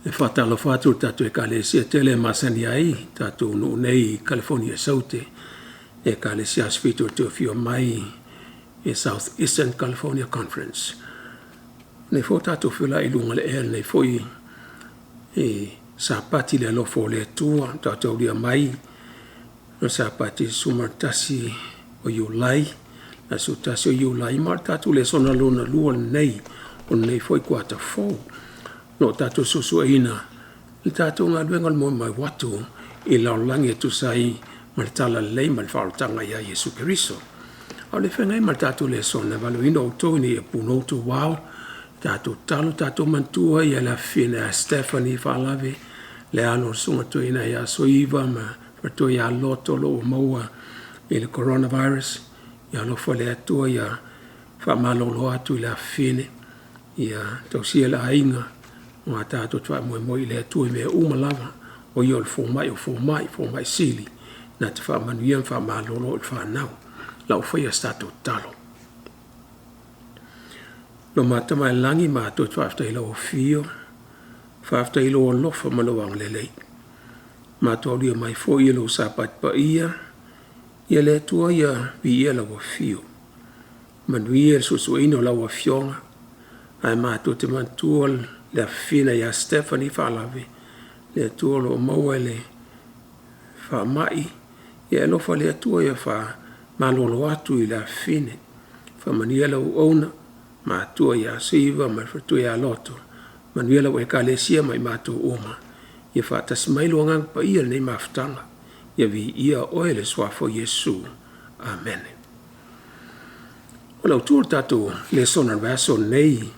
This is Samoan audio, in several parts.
E faatalofa atu i le tatou Ekalesia tele e masani ai tatou nuu nei i California i Saute, Ekalesia Asofitu o le Toe Afio Mai i South Eastern California Conference. Nei foi tatou feiloai i luga o le ea lenei foi i Sapati le alofa o le Atua, tatou aulia mai le Sapati 11 o Iulai, le aso 1 o Iulai, ma o le tatou lesona lona lua lenei o lenei foi kuata fou. O lo o tatou suesueina le tatou galuega o le molimau atu i le lalolagi e tusa ai ma le talalelei ma le faaolataga ia Iesu Keriso. A o le feagai ma le tatou lesona, e valaauina outou ina ia punou outou ao, tatou tatalo, tatou manatua le afafine ia Stephanie Faalave, le alo o le susuga toeaina ia Soiva ma le faletua ia Loto o lo o ua maua i le coronavirus. Ia alofa le Atua ia faamalolo atu i le afafine, ia tausia le aiga, aua tatou te faamoemoe i le Atua i mea uma lava, o Ia o le fomai o fomai, fomai sili, na te faamanuia ma faamalolo i le fanau. O le a ou faia se tatou tatalo. Lo matou Tama i le Lagi, matou te faafetai i lau afio, faafetai i lou alofa ma lou agalelei. Matou aulia mai foi i lou Sapati paia, ia le Atua ia viia lau afio. Manuia le suesueina o lau afioga, ae matou te manatua le afafine ia Stephanie Faalave, le Atua o lo o maua i le faamai, ia e alofa le Atua ia faamalolo atu i le afafine, faamanuia lau auauna, matua ia Siva ma le faletua ia Loto, manuia lau Ekalesia ma i matou uma, ia faatasi mai lo Agaga Paia i lenei mafutaga, ia viia oe le suafa o Iesu. Amene. O le autu o le tatou lesona o le vaiaso lenei,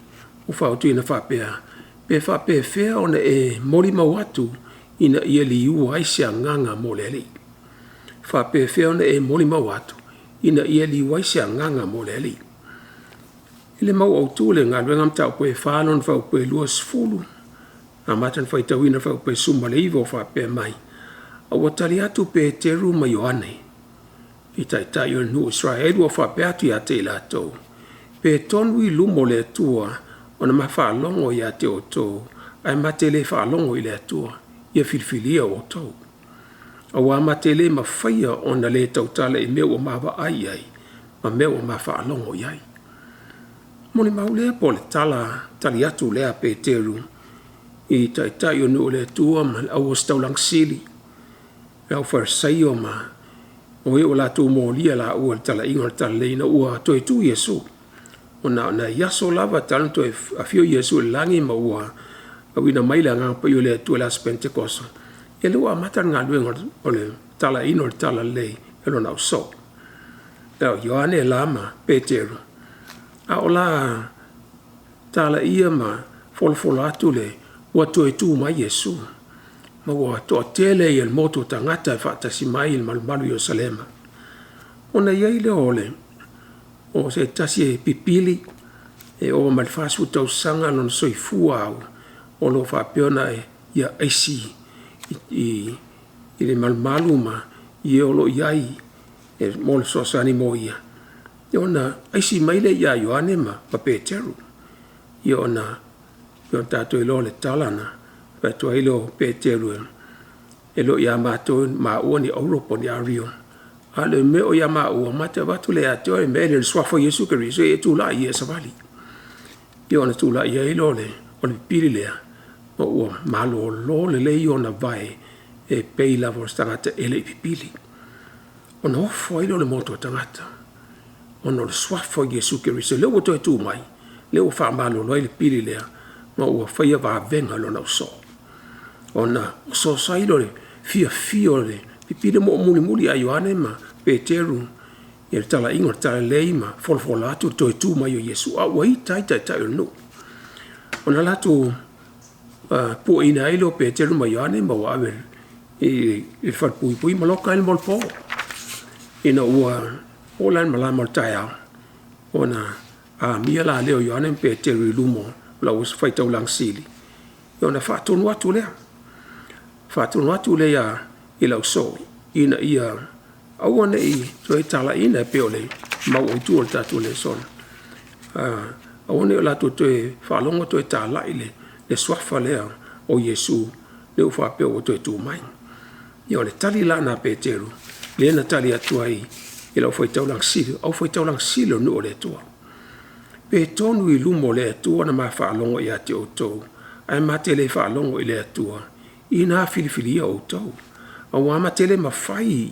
ua fautuaina faapea, pe faapefea ona e molimau atu ina ia liua ai se agaga mo le Alii. Faapefea ona e molimau atu ina ia liua ai se agaga mo le Alii. I le mau autu o le galuega mataupu e 4 lona fuaiupu e 20, amata ona faitauina le fuaiupu e 19 o faapea mai, A ua tali atu Peteru ma Ioane i taitai o le nuu o Isaraelu ua faapea atu ia te i latou, Pe tonu i luma o le Atua ona ma faalogo ia te outou, ae ma te le faalogo i le Atua, ia filifilia outou. Aua ma te le mafaia ona le tautala i mea ua ma vaai i ai, ma mea ua ma faalogo i ai. Molimau lea po o le tala tali atu lea a Peteru i taitai o nuu o le Atua ma le auositaulaga sili, le au Farisaio ma o e ua latou molia laua i le talaiga o le talalelei ina ua toe tu Iesu. Ona o nai aso lava talu ona toe afio Iesu i le lagi ma ua auina mai le Agaga Paia o le Atua i le aso Penetekoso, ia lea ua amata le galuega o le talaiina o le talalelei e lona ausoo. O Ioane la ma Peteru, a o la talaia ma folafola atu le ua toe tu mai Iesu, ma ua toatele ia le motu o tagata e faatasi mai i le malumalu i Ierusalema. Ona i ai lea o le o se tasi e pipili e ova ma le 40 tausaga lona soifua au o lo o faapea ona ia aisi i le malumalu ma i e o lo o i ai mo le fesoasoani mo ia, ona aisi mai lea ia Ioane ma Peteru. Ia ona tatou iloa o le tala na fai atu ai lea o Peteru, e le o ia matou maua ni auro po o ni ario, a o le mea o ia maua, ma te avatu lea ia te oe, mea lea o le suafa o Iesu Keriso, e tulai ia e savali. Ia ona tulai ai lea o le pipili lea, ma ua malolo lelei ona vae e pei lava o se tagata e le i pipili. Ona ofo ai lea o le motu o tagata, ona o le suafa o Iesu Keriso, lea ua toe tu mai, lea ua faamalolo ai le pili lea, ma ua faia vavega lona ausoo. Ona osoaoso ai lea o le fiafia o le pipili ma ua mulimuli ia Ioane ma Peteru i le talaiga o le talalelei ma folafola atu le toe tu mai o Iesu, a ua ita ai taitai o le nuu. Ona latou puaina ai lea o Peteru ma Ioane ma ua ave i le falepuipui ma loka ai le molopo. Ina ua oo la i le malama o le taeao, ona amia la lea o Ioane ma Peteru i luma o le au faitaulaga sili, ona faatonu atu lea, faatonu atu lea i le ausoo ina ia aua ne i toe talaiina e pei o le mau autu o le tatou lesona, aua ne i o latou toe faalogo toe talai le suafa lea o Iesu lea ua faapea ua toe tu mai. Ia o le tali la lena a Peteru lea na tali atu ai i le aufai taulaga sili o le nuu o le Atua. Pe tonu i luma o le Atua ona ma faalogo ia te outou, ae ma te le faalogo i le Atua, ina filifilia outou. Aua ma te le mafai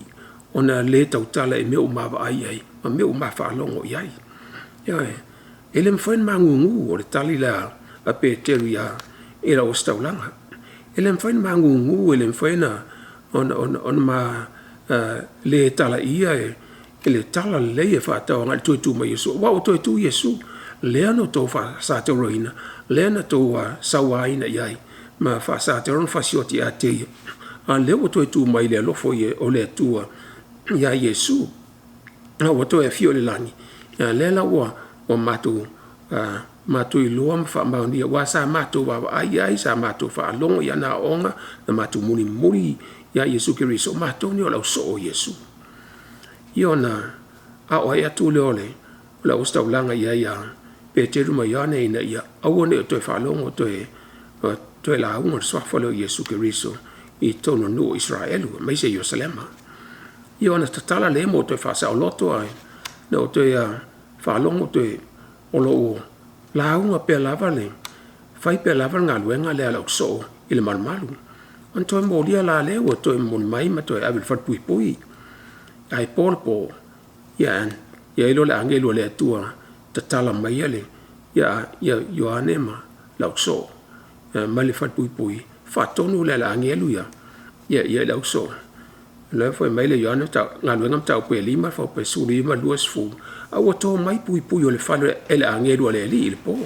ona le tautala i mea ua ma vaai i ai ma mea ua ma faalogo i ai. Ioe, e le mafai ona ma gugu, o le tali lea a Peteru i le Ositaulaga. E le mafai ona ma gugu, e le mafai ona ma le talaia le tala lelei e faatatau agai i le toe tu mai o Iesu, aua ua toe tu Iesu, lea na outou faasatauraina, lea na outou sauaina i ai ma faasatauro ma fasioti ia te ia, a o lea ua toe tu mai i le alofa o le Atua ia Iesu, a ua toe afio i le lagi, a o lea la ua matou iloa ma faamaonia, aua sa matou vaavaai i ai, sa matou faalogo i ana aoaoga, na matou mulimuli ia Iesu Keriso, o matou nei o le ausoo o Iesu. Ia ona aoai atu lea o le Ositaulaga i ai ia Peteru ma Ioane ina ia aua ne i o toe faalogo o toe lauga i le suafa lea o Iesu Keriso i totonu o nuu o Isaraelu aemaise Ierusalema. Ia ona tatala lea ma toe faasaoloto ae na ou toe faalogo toe o lo o lauga pea lava le fai pea lava le galuega lea a le ausoo i le malumalu. Ona toe molia la lea ua toe momoli mai ma toe ave i le falepuipui. Ae po le po, ia i ai loa le agelu a le Atua tatala maia Ioane ma le ausoo mai le falepuipui, faatonu lea e le agelu le ausoo. O la e fai mai le Ioane Galuega ma Mataupu e 5 fuaiupu e 19 i le 20, a ua to mai puipui o le fale e le agelu a le Alii i le po,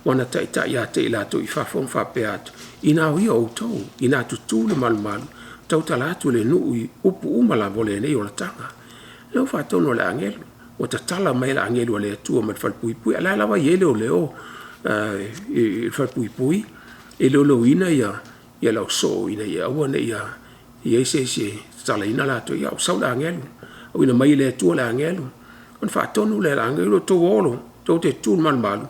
ua na taitai ia te i latou i fafo ma faapea atu, “Ina o ia outou, ina tutū le malumalu, tautala atu i le nuu i upu uma lava o lenei olataga.” O lea ua faatonu e le agelu, ua tatala mai e le agelu a le Atua mai le falepuipui, a o la e lava e i ai leoleo i le falepuipui e leoleoina le ausoo ina ia aua ne i i ai se isi e tatalaina latou, a ua sau le agelu, auina mai e le Atua le agelu, ona faatonu lea e le agelu, “Outou o tou te tutu i le malumalu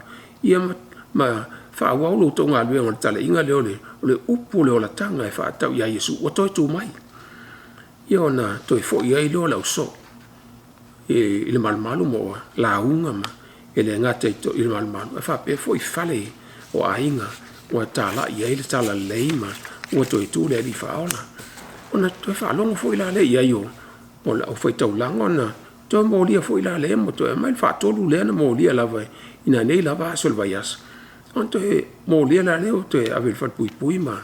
ma faaauau la outou galuega o le talaiina lea o le upu o le olataga e faatatau ia Iesu ua toe tu mai.” Ia ona toe foi ai lea o le ausoo i le malumalu ma ua lauga, e le gata i le malumalu ae faapea foi i fale o aiga ua talai ai le talalelei ma ua toe tu le Alii Faaola. Ona toe faalogo foi la lea i ai o le aufaitaulaga ona toe molia foi la lea ma toe aumai. O le faatolu lea na molia lava i nanei lava aso o le vaiaso, ona toe molia la lea toe ave i le falepuipui ma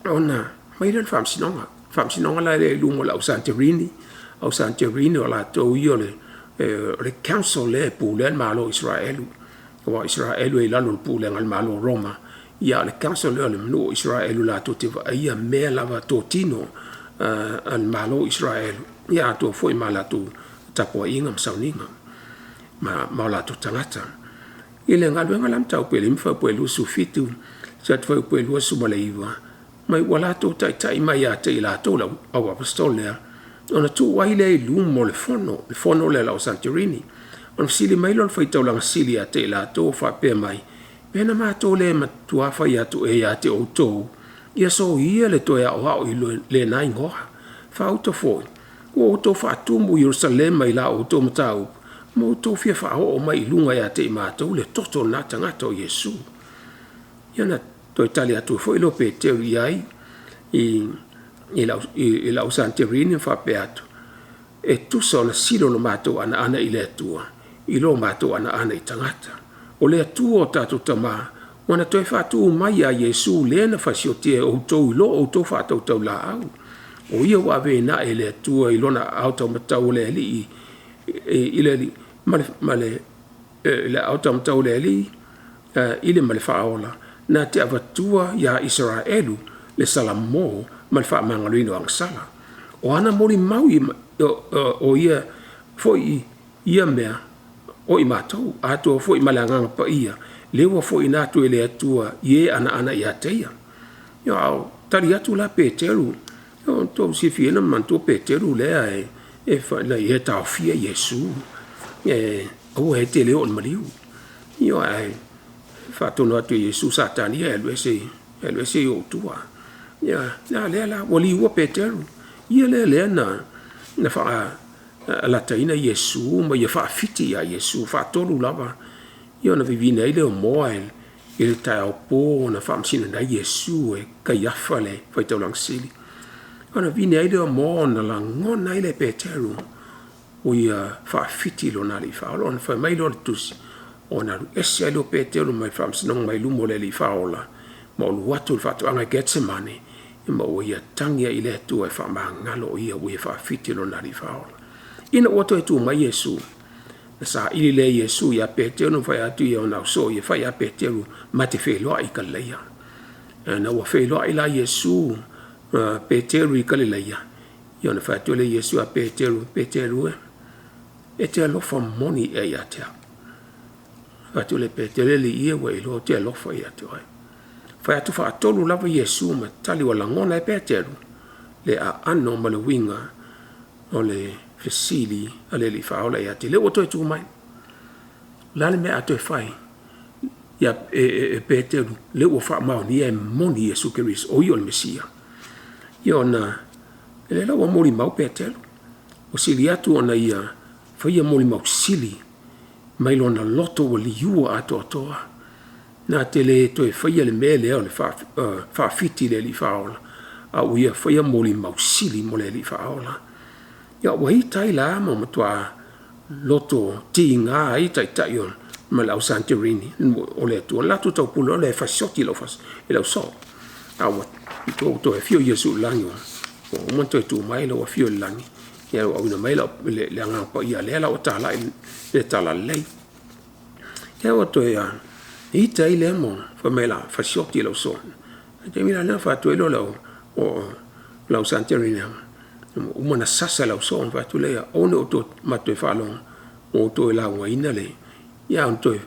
ona aumai lea i le Faamasinoga. O le Faamasinoga la lea i luma o le au Saniterini, au Saniterini o latou ia o le council lea e pulea le Malo o Isaraelu, aua o Isaraelu e i lalo o le pulega a le Malo o Roma, a o le council lea o le nuu o Isaraelu latou te vaaia mea lava totino a le Malo o Isaraelu, ia atoa foi ma latou tapuaiga ma sauniga ma o latou tagata. I le galuega la mataupu e 5 fuaiupu e 27 seia oo atu i le fuaiupu e 29, ma ua latou taitai mai ia te i latou le au aposetolo lea, ona tuu ai lea i luma o le fono, le fono lea a le au Saniterini. Ona fesili mai lea o le faitaulaga sili ia te i latou o faapea mai, “Pe na matou le matua fai atu ea ia te outou, ia soia le toe aoao i lena igoa? Faauta foi, ua outou faatumu Ierusalema i la outou mataupu, ma ua outou fia faaoo mai i luga ia te i matou le toto o lena tagata o Iesu.” Ia ona toe tali atu foi lea o Peteru i ai i le au Saniterini ma faapea atu, “E tusa ona sili lo matou anaana i le Atua i lo matou anaana i tagata. O le Atua o tatou tama, ua na toe faatu mai ia Iesu le na fasiotia e outou i lo outou faatau laau. O ia ua aveina ae e le Atua i lona aao taumatau o le Alii i le ma le Faaola, na te avatua ia Isaraelu le salamo ma le faamagaloina o agasala. O ana molimau o ia foi ia mea o i matou, atoa foi ma le Agaga Paia, le ua foaiina atu e le Atua i e anaana ia te ia.” Ia a o tali atu la Peteru, ua outou silafia na manatua Peteru lea na ia taofia Iesu, aua e te le oo i le maliu. Ioe, ae faatonu atu e Iesu, “Satani e alu ese E alu ese i ou tua. Ia, a lea la, ua liua Peteru. Ia lea lea na, na faalataina Iesu ma ia faafiti ia Iesu, faatolu lava. Ia ona vivine ai lea o moa e, i le taeao po na faamasinoina ai Iesu e Kaiafa le faitaulaga sili. Ona vivine ai lea o moa ona lagona ai lea e Peteru ua ia faafiti i lona Alii Faaola. Ona fai mai lea o le tusi, ona alu ese ai lea o Peteru mai le faamasinoga mai luma o le Alii Faaola, ma olu atu i le faatoaga i Getsemane, ma ua ia tagi ai i le Atua e faamagalo o ia ua ia faafiti i lona Alii Faaola. Ina ua toe tu mai Iesu, na saili lea e Iesu ia Peteru ma fai atu ia ona ausoo ia fai ia Peteru ma te feiloai i Kalilaia. Na ua feiloai la Iesu Peteru i Kalilaia, ia ona fai atu lea Iesu ia Peteru, Peteru e, e te alofa moni ea ia te au? Fai atu le Peteru, e alii e ua e iloa ou te alofa ia te oe. Fai atu faatolu lava Iesu ma tali ua lagona e Peteru le aano ma le uiga o le fesili a le Alii Faaola ia te lea ua toe tu mai. O le a le mea a toe fai ia e, e, e Peteru lea ua faamaonia e moni Iesu Keriso o ia o le Mesia. Ia ona e lea la ua molimau Peteru. Ua sili atu ona ia faia molimau sili mai lona loto ua liua atoatoa. Na te le toe faia le mea lea o le faafiti i le Alii Faaola, a ua ia faia molimau sili mo le Alii Faaola. Ia ua ita ai la ma matuā loto tiga ai taitai o ma le au Santerini o le Atua. Le latou taupule o le fasioti i lau fas, i lau soo. A ua ua toe afio Iesu i le lagi, ua uma ona toe tu mai la ua afio i le lagi. Ia ua auina mai lau, le, le Agaga Paia lea la ua talai le talalelei. Ia ua toe ita ai lea mo fai mai la fasioti i lau soo. Ai taimi la lea fai atu ai lea o lau o lau Santerini uma na sasa lau soo fai atu lea aua ne i outou ma toe faalogo ua ou toe laugaina le ia ona toe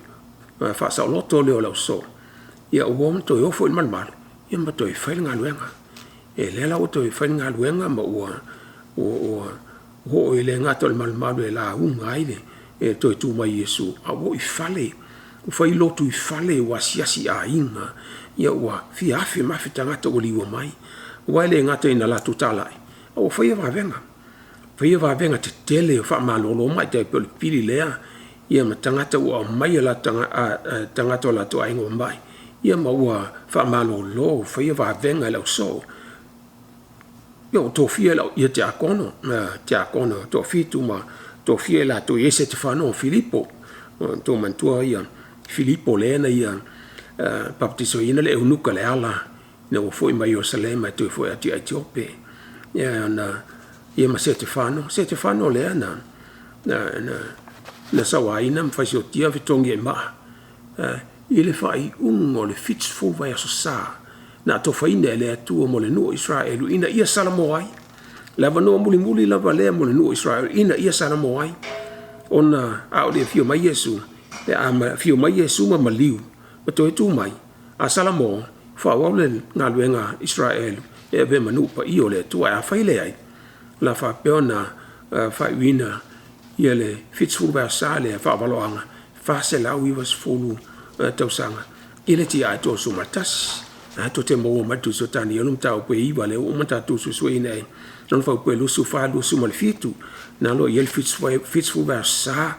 faasaoloto lea o lau soo ia ua ona toe ofo i le malumalu ia ma toe fai le galuega. E lea la ua toe fai le galuega ma ua ua ua oo i le gata o le malumalu e lauga ai le e toe tu mai Iesu, a ua oo i fale, ua fai lotu i fale, ua asiasi i aiga, ia ua fia afe ma afe tagata ua liua mai. Aua e le gata ina latou talai, a ua faia vavega, faia vavega tetele o faamalolo mai tai pei o le pili lea, ia ma tagata ua aumai o latou tagata o latou aiga ua mai, ia ma ua faamalolo, faia vavega e le ausoo. Ia ua tofia lau ia tiakono, tiakono toafitu ma tofia i latou i ai Setefano ma Filipo. Tou manatua ia Filipo lea na ia baptisoina le eunuka le ala ina ua foi mai Ierusalema e toe foi atu i Aitiope. Ia ona ia ma Setefano, Setefano lea na na na, na sauaina ma faisiotia fetogi ai maa i le faaiuga o le 70 vaiaso sa na atofaina e le Atua mo le nuu o Israelu ina ia salamo ai. Le avanoa mulimuli lava lea mo le nuu o Israelu ina ia salamo ai. Ona a o le afio mai Iesu, pe a afio mai Iesu ma maliu ma toe tu mai, a salamo, faaauau le galuega a Israelu e avea ma nuu paia o le Atua. Ae afai e leai, o le a faapea ona faaiuina ia le 70 vaiaso lea faavaloaga 490 tausaga i le tiai 31. A tou te maua mai le tusi o Tanielu mataupu e 9 lea ua uma tatou suesueina ai lona faaupu e 24 27 na lo i ai le 70 vaiaso sa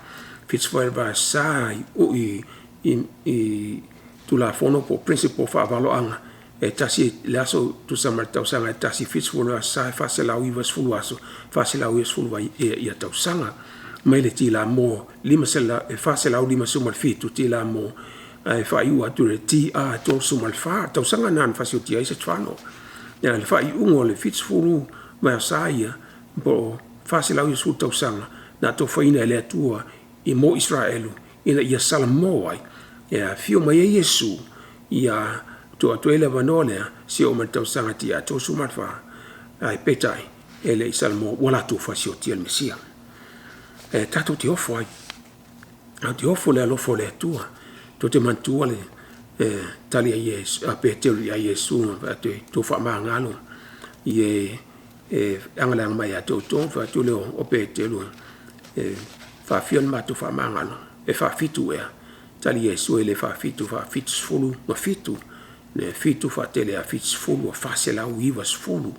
70 vaiaso sa i, i, i Tulafono po o principle faavaloaga e tasi le aso tusa ma le tausaga e tasi 70 aso sa e 490 aso 490 vai ia tausaga mai le tila mo 457 tila mo ae faaiu atu le TR 34 tausaga na na fasiotia ai Setefano. Ia le faaiuga o le 70 vaiaso ia po o 490 tausaga na atofaina e le Atua i mo Israelu ina ia salamo ai e afio mai ai Iesu ia tuu atu ai le avanoa lea seia oo mai le tausaga TR 34 ae peitai e le i salamo ua latou fasiotia le Mesia. E tatou te ofo ai. Tatou te ofo le alofa o le Atua. Tou te manatua le e, tali a Iesu, a Peteru ia Iesu, ma fai atu e tou faamagalo i e, e agaleaga mai ia te outou, fai atu lea o Peteru, e faafia ona matou faamagalo, e faafitu ea. Tali Iesu e le faafitu, faafitusefulu ma fitu. Le 7 faatele ia 70 ua 490,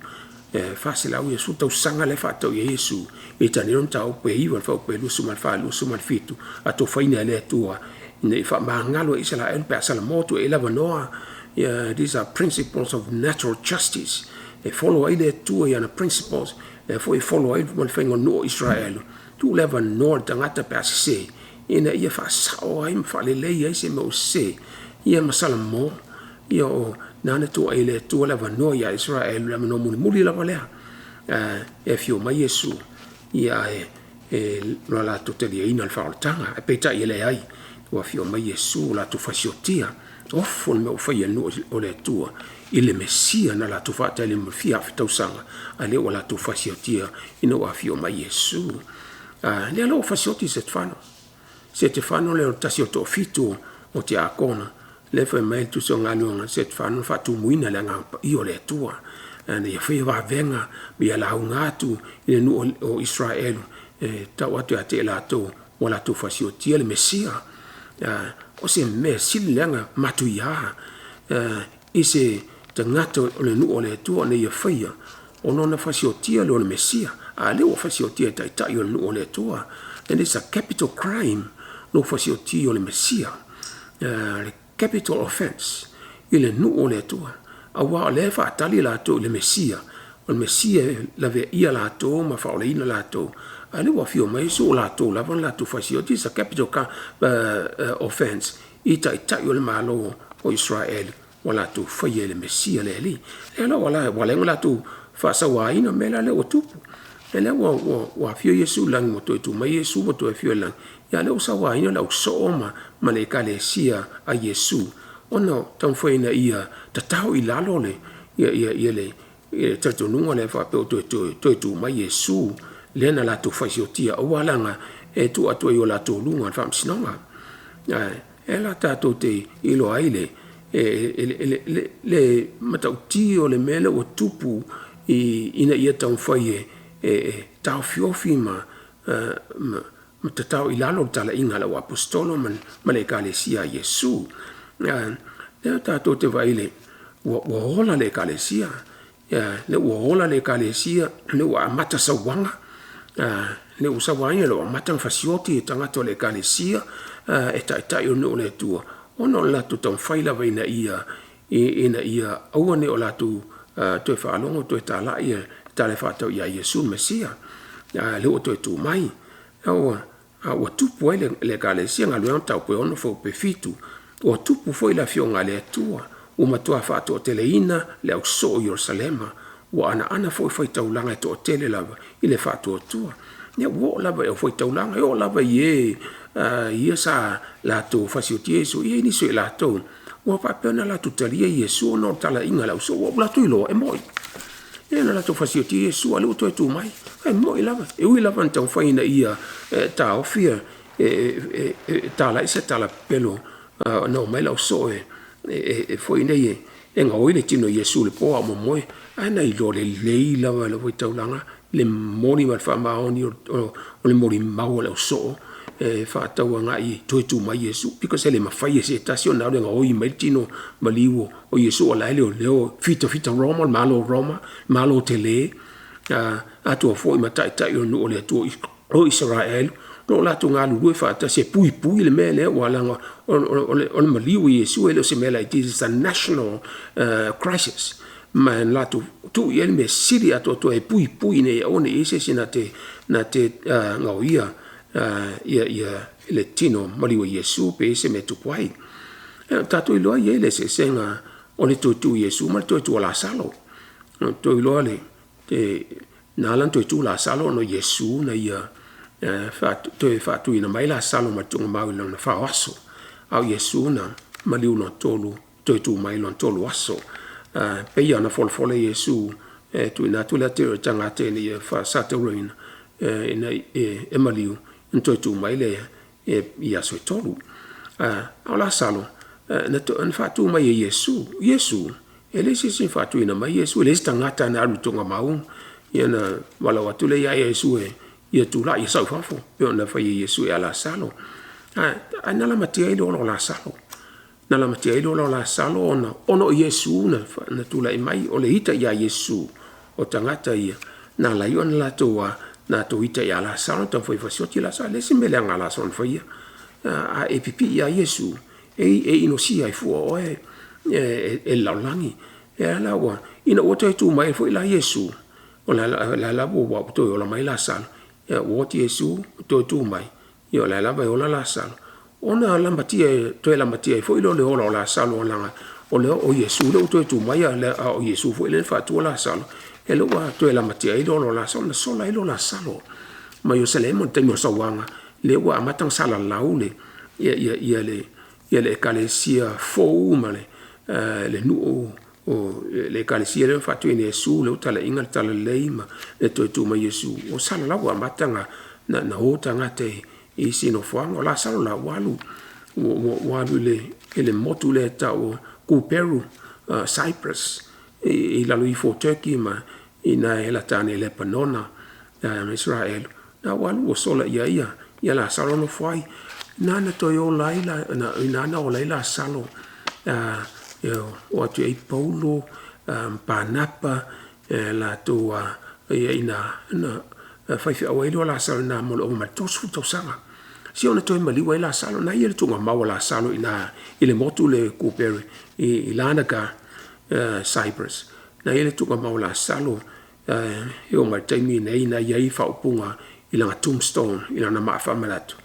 e 490 tausaga lea e faatatau i ai Iesu i talanoaina le mataupu e 9 le fuaiupu e 24 i le 27, atofaina e le Atua ina ia faamagalo ai Isaraelu pe a salamo atu i ai le avanoa. Yeah, these are principles of natural justice. E follow ai le Atua i ana principles, lea foi e follow ai ma le faiga o le nuu o Isaraelu, tuu le avanoa i le tagata pe a sese ina ia faasao ai ma faalelei ai se mea ua sese. Ia ma Salamo, ia o na tuu ai e le Atua le avanoa ia Isaraelu, le avanoa mulimuli lava lea. E afio mai Iesu, ia e lo latou taliaina le faaolataga. Ae peitai e leai, ua afio mai Iesu ua latou fasiotia. Ofo le mea ua faia e le nuu o le Atua i le Mesia na latou faatali mo le fia afe tausaga, a lea ua latou fasiotia ina ua afio mai Iesu. Lea la ua fasioti Setefano. Setefano lea o le tasi o le toafitu o tiakono, lea fai mai le Tusi o Galuega, Setefano na faatumuina i le Agaga Paia o le Atua, na ia faia vavega ma ia lauga atu i le nuu o Isaraelu e tau atu ia te i latou ua latou fasiotia le Mesia. O se mea sili leaga matuia i se tagata o le nuu o le Atua ina ia faia ona ona fasiotia lea o le Mesia, a lea ua fasiotia e taitai o le nuu o le Atua. And it's a capital crime lou fasiotia o le Mesia, le capital offense i le nuu o le Atua, aua o lea e faatali latou i le Mesia, o le Mesia e laveaia latou ma faaolaina latou, a o lea ua afio mai Iesu o latou lava na latou fasioti. It's a capital offense i taitai o le Malo o Isaraelu ua latou faia i le Mesia le Alii. Lea la ua ala ai ona latou faasauaina mea la lea ua tupu. Lea ua afio Iesu i lagi, ua toe tu mai Iesu ua toe afio i lagi, a o lea ua sauaina le ausoo ma le Ekalesia a Iesu ona o taumafai ina ia tatao i lalo le talitonuga lea faapea ua toe tu mai Iesu, lea na latou fasiotia, aua leaga e tuu atu ai i o latou luga i le faamasinoga. E la tatou te iloa ai le matautia o le mea lea ua tupu ina ia taumafai e taofiofi ma tatao i lalo le talaiga a le auaposeitolo ma le Ekalesia a Iesu. Lea tatou te vaai ua ola le Ekalesia, lea ua ola le Ekalesia, lea ua amata sauaga, lea ua sauaina, lea ua amata ona fasioti tagata o le Ekalesia e taitai o le nuu o le Atua, ona o le latou taumafai lava ina ia aua ne i o latou toe faalogo toe talai le tala e faatatau ia Iesu le Mesia, a o lea ua toe tu mai. A ua tupu ai le Ekalesia, Galuega Mataupu e 6 fuaiupu e 7, ua tupu foi le afioga a le Atua, ua matua faatoateleina le ausoo i Ierusalema, ua anaana foi faitaulaga e toatele lava i le faatuatua. Ia ua oo lava i le aufaitaulaga, e oo lava i e ia sa latou fasiotia Iesu, e i ai nisi o i latou ua faapea ona latou talia Iesu ona o le talaiga a le ausoo, ua latou iloa e moni. Lea na latou fasiotia Iesu a o lea ua toe tu mai. E moni lava, e ui lava ina taumafai ina ia taofi e talai se tala pepelo na omai le ausoo e foi nei e gaoi le tino o Iesu i le po a o momoe, ae na iloa lelei lava e le aufaitaulaga le moni ma le faamaoni o le molimau a le ausoo e faatatau agai toe tu mai Iesu, because e le mafai e se tasi ona alu e gaoi mai le tino maliu o Iesu o la e leoleo fitafita Roma, o le Malo o Roma, malo tele, atoa foi ma taitai o le nuu o le Atua o Isaraelu, o lo o latou galulue faatasi e puipui le mea lea, ua leaga o le maliu o Iesu e le o se mea laitiiti, it's a national crisis. Ma na latou tuu i ai le mea sili atoatoa e puipui ina ia aua ne i i ai se isi na te gaoia le tino maliu o Iesu pe i ai se mea e tupu ai. Tatou iloa e i ai le eseesega o le toe tu o Iesu ma le toe tu o Lasalo. Tou iloa le na ala ona toe tu Lasalo ona o Iesu na ia toe faatuina mai Lasalo mai le tuugamau i lona fao aso, a o Iesu na maliu lona tolu, toe tu mai lona tolu aso. E pei ona folafola Iesu e tuuina atu le ata i tagata ina ia faasatauraina ina e maliu ona toe tu mai lea i aso e tolu. A o Lasalo na faatu mai e Iesu. Iesu e leai se isi na faatuina mai Iesu, e leai se tagata na alu i tuugamau ia na valaau atu lea ia Iesu e ia tulai ia sau i fafo, pei ona fai e Iesu ia Lasalo. Ae na lamatia ai le ola o Lasalo. Na lamatia ai le ola o Lasalo ona o Iesu na tulai mai, o le ita ia Iesu o tagata ia na ala ai ona latou ita ia Lasalo, taumafai e fasioti Lasalo. E leai se mea leaga a Lasalo na faia. A e pipii lava Iesu, e inosia ai fua oe e le lalolagi. Lea la ua, ina ua toe tu mai foi la Iesu, o la la ua toe ola mai Lasalo. Ua oti Iesu toe tu mai, ia o la lava e ola Lasalo. Ona toe lamatia ai foi lea o le ola o Lasalo leaga o lea o Iesu lea ua toe tu mai, a o Iesu foi lea na faatua Lasalo, ia lea ua toe lamatia ai le ola o Lasalo. Ona sola ai lea o Lasalo mai Ierusalema, o le taimi o le sauaga, lea ua amata ona salalau le ekalesia fou ma le nuu o le ekalesia lea na faatuina e Iesu, lea ua talaiina le talalelei ma le toe tu mai o Iesu, ua salalau ua amata ona o tagata i isi nofoaga. O Lasalo la, ua alu i le motu lea e tau o Kuperu, Cyprus, i lalo ifo o Turkey ma i ina e lata ane i Lepanona ma Isaraelu, na ua alu ua sola i ai ia Lasalo nofo ai. I ina na toe ola ai, i ina na ola ai Lasalo, o atu i ai Paulo ma Panapa latou ia ina, ona faifeau ai lea o Lasalo i ina mo le ova ma le 30 tausaga. Se ona toe maliu ai Lasalo. O lena e i ai le tuugamau a Lasalo i ina i le motu lea o Kuperu i Larnaca, Cyprus. O lena e i ai le tuugamau a Lasalo e oo mai i le taimi lenei o lena e i ai faaupuga i lana tombstone, i lana maa faamanatu,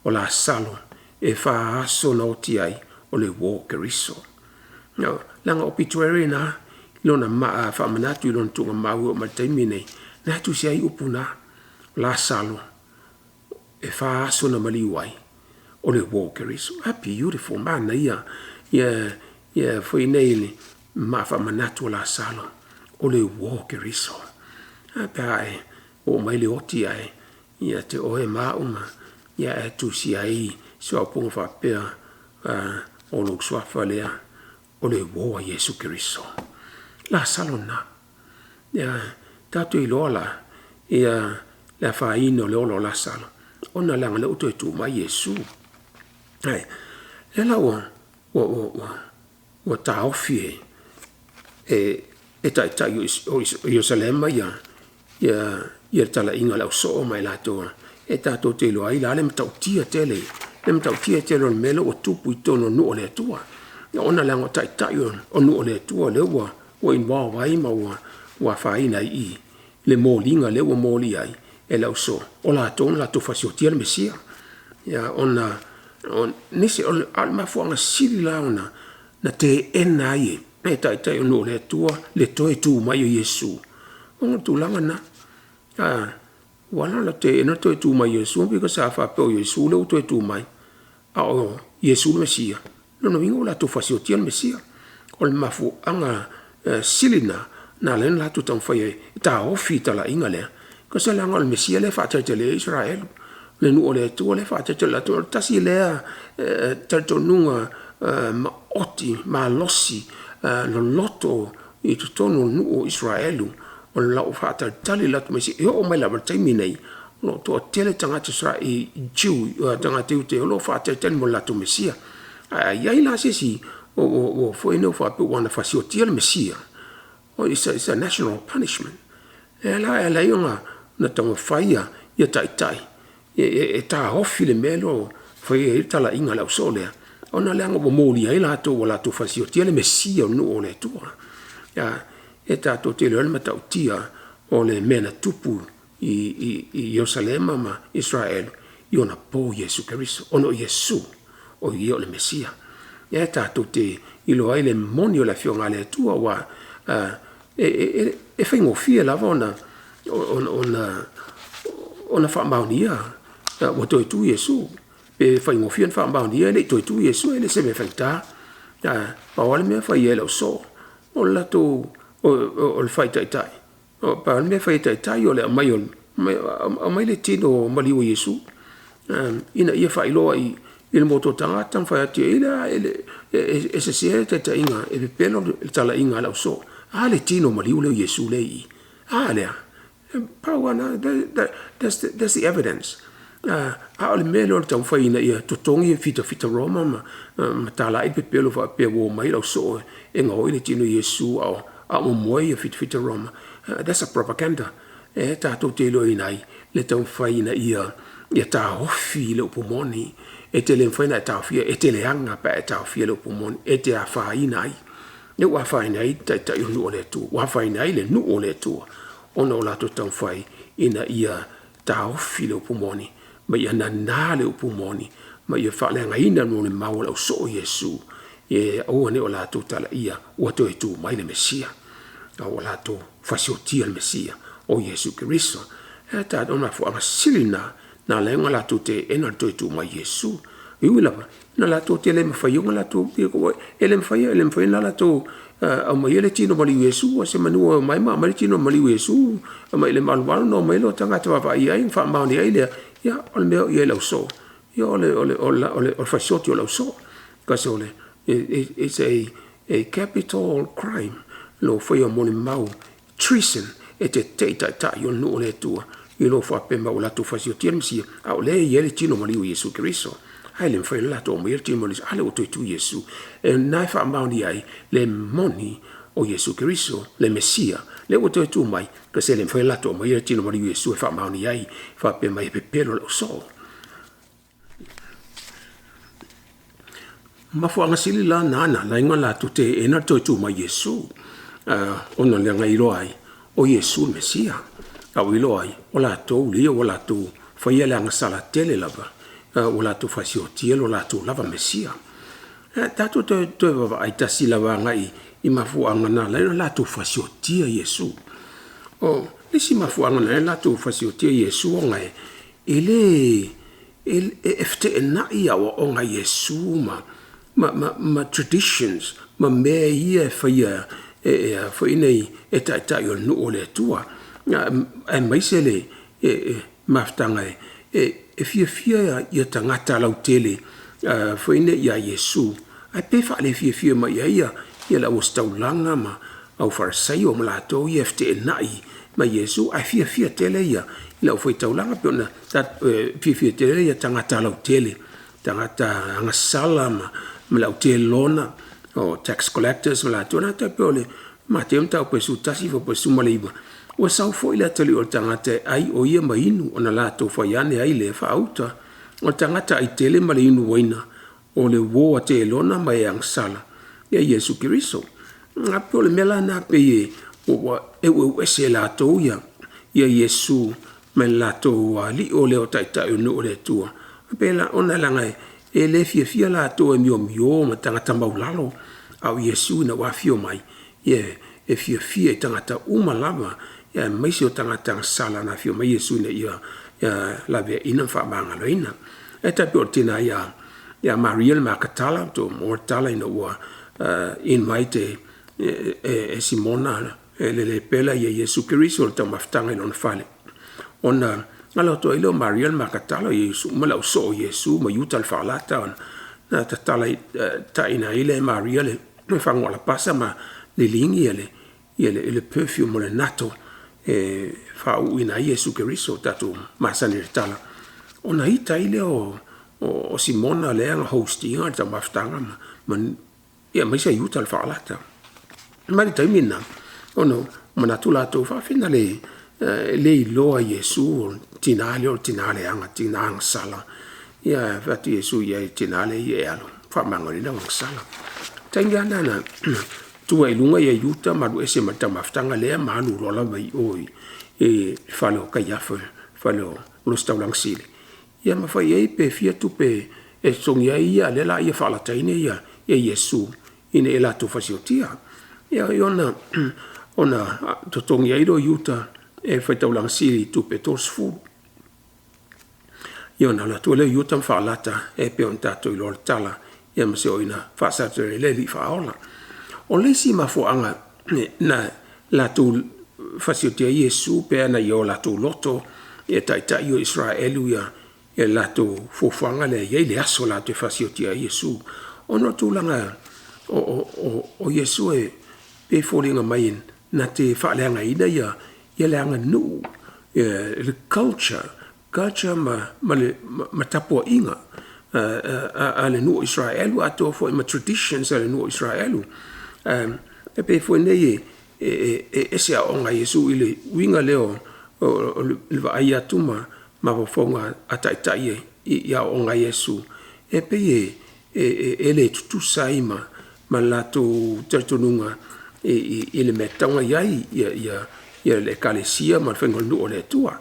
o Lasalo e 4 aso na oti ai, o le uo o Keriso. Leaga o obituary na, i lona maa faamanatu i lona tuugamau e oo mai i le taimi lenei, o lena e tusi ai upu na, o Lasalo e 4 aso na maliu ai, o le uo o Keriso. A beautiful, manaia ia foi nei le maa faamanatu o Lasalo, o le uo o Keriso. A pe a e oo mai le oti ae ia te oe ma au ma ia ae tusia ai se faaupuga faapea, o lou suafa lea, o le uo a Iesu Keriso. Lasalo lena. Ia tatou iloa la, ia le afaina o le ola o Lasalo, ona leaga o lea ua toe tu mai Iesu. Ae, lea la ua taofi e taitai o Ierusalema ia le talaiga a le ausoo ma i latou e tatou te iloa ai la le matautia tele, le matautia tele o le mea lea ua tupu i totonu o nuu o le Atua. Ona leaga o taitai o nuu o le Atua lea ua involve ai ma ua afaina ai i i le moliga lea ua molia ai e le ausoo, o latou na latou fasiotia le Mesia. Ia ona o nisi o le mafuaaga sili la ona na teena ai e taitai o nuu o le Atua le toe tu mai o Iesu, ona o le tulaga lena. Ua ala ona teena le toe tu mai o Iesu because a faapea o Iesu lea ua toe tu mai, a o Iesu le Mesia, lona uiga ua latou fasiotia le Mesia. O le mafuaaga sili lena na ala ai ona latou taumafai e taofi le talaiga lea, because leaga o le Mesia lea e faatalitali ai Isaraelu, le nuu o le Atua lea e faatalitali latou. O le tasi lea talitonuga maoti malosi loloto i totonu o nuu o Isaraelu, o lo o faatalitali le latou Mesia. E oo mai lava i le taimi lenei, o lo o toatele tagata Jew, tagata Iuteo o lo o faatalitali mo le latou Mesia. Ae a i ai la se isi ua faapea ua na fasiotia le Mesia, it's a national punishment. Lea la e ala ai ona taumafai ia taitai e taofi le mea lea o fai ai le talaiga a le ausoo lea, ona leaga ua molia ai latou ua latou fasiotia le Mesia o le nuu o le Atua. E tatou te iloa le matautia o le mea na tupu i Ierusalema ma Isaraelu i ona po Iesu Keriso, ona o Iesu o ia o le Mesia. E tatou te iloa ai le moni o le Afioga a le Atua, aua e faigofie lava ona faamaonia ua toe tu Iesu, pe faigofie ona faamaonia e le i toe tu Iesu, e le o se mea faigata. Pau lava le mea e fai i ai e le ausoo, o le latou o le fai taitai. Pau lava le mea e fai e taitai o le aumai le tino maliu o Iesu ina ia faailoa i le motu o tagata ma fai atu i ai, e sese le taitaiga, e pepelo le talaiga a le ausoo. A le tino maliu lea o Iesu lea e i i? A lea, pau lava lena, that's the evidence. A o le mea lea o le taumafai ina ia totogi fitafita Roma ma talai pepelo faapea ua omai le au soo e gaoi le tino o Iesu a o momoe fitafita Roma, that's a propaganda. E tatou te iloaina ai le taumafai ina ia taofi le upu moni. E te le mafai ona e taofia, e te leaga pe a e taofia le upu moni, e te afaina ai. Lea ua afaina ai taitai o le nuu o le Atua, ua afaina ai le nuu o le Atua ona o latou taumafai ina ia taofi le upu moni, ma ia nana le upu moni, ma ia faaleagaina le molimau a le ausoo o Iesu, e aua ne i o latou talaia ua toe tu mai le Mesia, a ua latou fasiotia le Mesia o Iesu Keriso. E tatou mafuaaga sili lena na ala ai ona latou teena le toe tu mai o Iesu. E ui lava na latou te le mafai ona latou, e le mafai ona latou aumaia le tino maliu o Iesu, semanu e omai ma aumai le tino maliu o Iesu aumai le malumalu ona omai lea o tagata vaavaai i ai ma faamaonia ai lea, ia o le mea o i ai le ausoo, ia o le fasioti o le ausoo. Because it's a capital crime lou faia o molimau, treason, e tetee i taitai o le nuu o le Atua i lou faapea mai ua latou fasiotia le Mesia, a o lea e i ai le tino maliu o Iesu Keriso. Ae le mafai ona latou aumaia le tino maliu, a lea ua toe tu Iesu. E na e faamaonia ai le moni o Iesu Keriso, le Mesia, lea ua toe tu mai, kasi e le mafai ona latou aumaia le tino maliu o Iesu e faamaonia ai, faapea mai e pepelo le ausoo. Mafuaaga sili la na na ala ai ona latou teena le toe tu mai o Iesu, ona leaga e iloa ai o Iesu le Mesia, a ua iloa ai o latou ia ua latou faia le agasala tele lava, ua latou fasiotia lo latou lava Mesia. Tatou toe vaavaai tasi lava agai i mafuaaga na ala ai ona latou fasiotia Iesu. O le isi mafuaaga na ala ai ona latou fasiotia Iesu ona e le e feteenai aoaoga a Iesu ma traditions ma mea ia e faia foi nei e taitai o le nuu o le Atua, aemaise le mafutaga e fiafia tagata lautele foi nei ia Iesu, ae pei e faalefiafia mai i ai le auositaulaga ma aufarisaio ma latou ia e feteenai ma Iesu, ae fiafia tele le aufaitaulaga, pei ona fiafia tele tagata lautele, tagata agasala ma le autelona o tax collectors ma latou na, tai pei o le Mateo mataupu e 11 f 19, ua sau foi le atalii o le tagata e ai o ia ma inu, ona latou fai ane ai lea, faauta, o le tagata ai tele ma le inu uaina, o le uo a telona ma e agasala ia Iesu Keriso. A pei o le mea la lena pei ua eueu ese e latou ia Iesu mai le latou alii o lea o taitai o le nuu o le Atua, pei ona leaga e le fiafia latou e miomio ma tagata maualalo, a o Iesu ina ua afio mai, e fiafia i tagata uma lava, aemaise o tagata agasala na afio mai Iesu ina ia laveaiina ma faamagaloina. E tai pei o le tina ia Maria le Makatala, tou maua le tala ina ua invite e Simona e le lepela ia Iesu Keriso i le taumafataga i lona fale, ona alo atu ai lea o Maria le Makatala, Iesu ma le ausoo o Iesu ma Iuta le faalata, na tatala taina ai lea e Maria le fagu alapasa ma liligi le perfume o le nato e faauuina ai Iesu Keriso, tatou masani i le tala. Ona ita ai lea o Simona lea na host ina le taumafataga ma aemaise Iuta le faalata. Mai le taimi lena, ona manatu latou faafina le iloa Iesu, tina lea o le tina leaga, tina agasala. Ia fai atu Iesu i ai, tina lea e alu, faamagaloina au agasala. Taimi lava lena na tuu ai i luga ia Iuta ma alu ese ma le taumafataga lea ma alu loa lava i o i fale o Kaiafa, fale o le Ositaulaga sili, ia ma fai ai pe fia tupe e totogi ai ia, lea o le a ia faalataina ia Iesu ina ia latou fasiotia. Ia ona totogi ai lea o Iuta e le faitaulaga sili i tupe e 30. Ia ona alu atu lea o Iuta ma faalata e pei ona tatou iloa le tala, ia ma seoina faasalasalai le Alii Faaola. O le isi mafuaaga na latou fasiotia ai Iesu pe ana ia o latou loto e taitai o Isaraelu ia latou fuafuaga lea e i ai le aso latou te fasiotia ai Iesu, ona o le tulaga o Iesu e pei e foliga mai na te faaleagaina le aganuu, le culture. culture ma tapuaiga a le nuu o Isaraelu atoa foi ma traditions a le nuu o Isaraelu. E pei foi nei e ese aoaoga a Iesu i le uiga lea o le vaai atu ma mafaufauga a taitai i aoaoga a Iesu, e pei e le tutusa ai ma le latou talitonuga i le mea e tatau ona i ai le Ekalesia ma le faiga o le nuu o le Atua.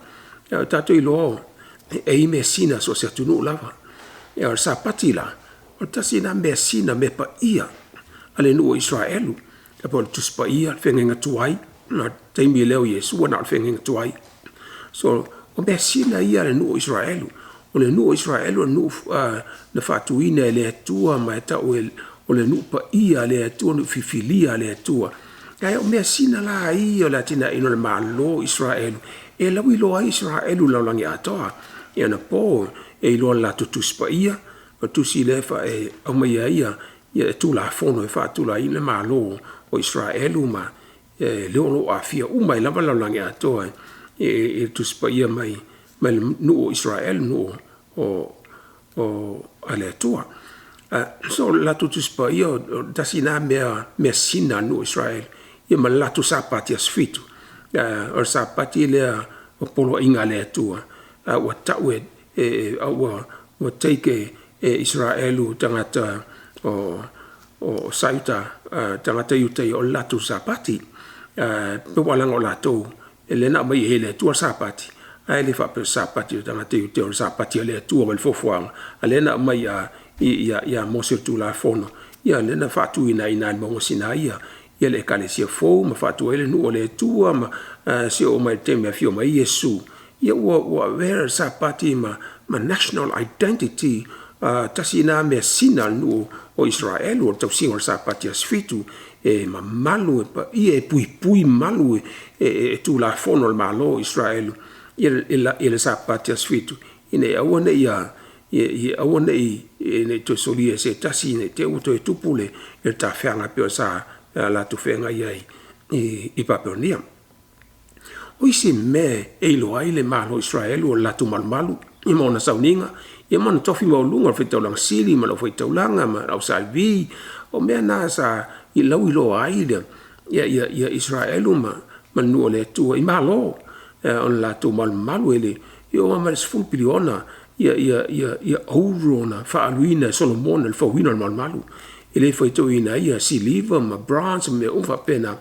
Ua tatou iloa e i ai measina a so o se atunuu lava. O le Sapati la, o le tasi lena measina, mea paia a le nuu o Isaraelu, e pei o le Tusi Paia, le feagaiga tuai, o le taimi lea o Iesu ua na o le feagaiga tuai. So, o measina ia a le nuu o Isaraelu. O le nuu o Isaraelu o le nuu na faatuina e le Atua ma e tau o le nuu paia a le Atua, nuu filifilia a le Atua. Ae o measina la ia o le atinaeina o le Malo o Isaraelu, e lauiloa ai Isaraelu i le lalolagi atoa. I anapo e iloa i le latou Tusi Paia, o le tusi lea e aumaia ai Tulafono e faatulaina le Malo o Isaraelu ma lea o lo o aafia uma ai lava le lalolagi atoa i le Tusi Paia mai le nuu o Isaraelu, nuu a le Atua. So o le latou Tusi Paia o le tasi lena measina a le nuu o Isaraelu, ia ma le latou Sapati aso 7. O le Sapati lea o poloaiga a le Atua ua tau ua take e Isaraelu tagata o Saiuta, tagata Iutaia o le latou Sapati. Pe ua leaga o latou lea na aumai ai e le Atua le Sapati, ae le faapea o le Sapati a le tagata Iuteo o le Sapati a le Atua mai le foafoaga, a lea na aumai ia Mose i le Tulafono, ia lea na faatuina ai i ina i le mauga o Sinaia le Ekalesia fou ma faatu ai le nuu o le Atua ma seia oo mai i le taimi e afio mai ai Iesu, ia ua avea le Sapati ma national identity, tasi lena measina a le nuu o Isaraelu o le tausiga o le Sapati aso 7, e mamalu e paia e puipui malu e Tulafono a le Malo o Isaraelu i le Sapati aso 7, ina ia aua ne i toe solia e se tasi ne i te i ua toe tupu le tafeaga pei sa latou feagai ai i Papelonia. O isi mea e iloa ai le Malo o Isaraelu o le latou malumalu ma ona sauniga, ia ma ona tofi maualuluga o le faitaulaga sili ma le aufai-taulaga ma le au saivi. O mea na sa lauiloa ai Isaraelu ma le nuu o le Atua i Malo o le latou malumalu. E ova ma le 10 piliona auro na faaaluina e Solomona i le fauina o le malumalu. E le faitauina ai siliva ma bronze ma mea uma faapena.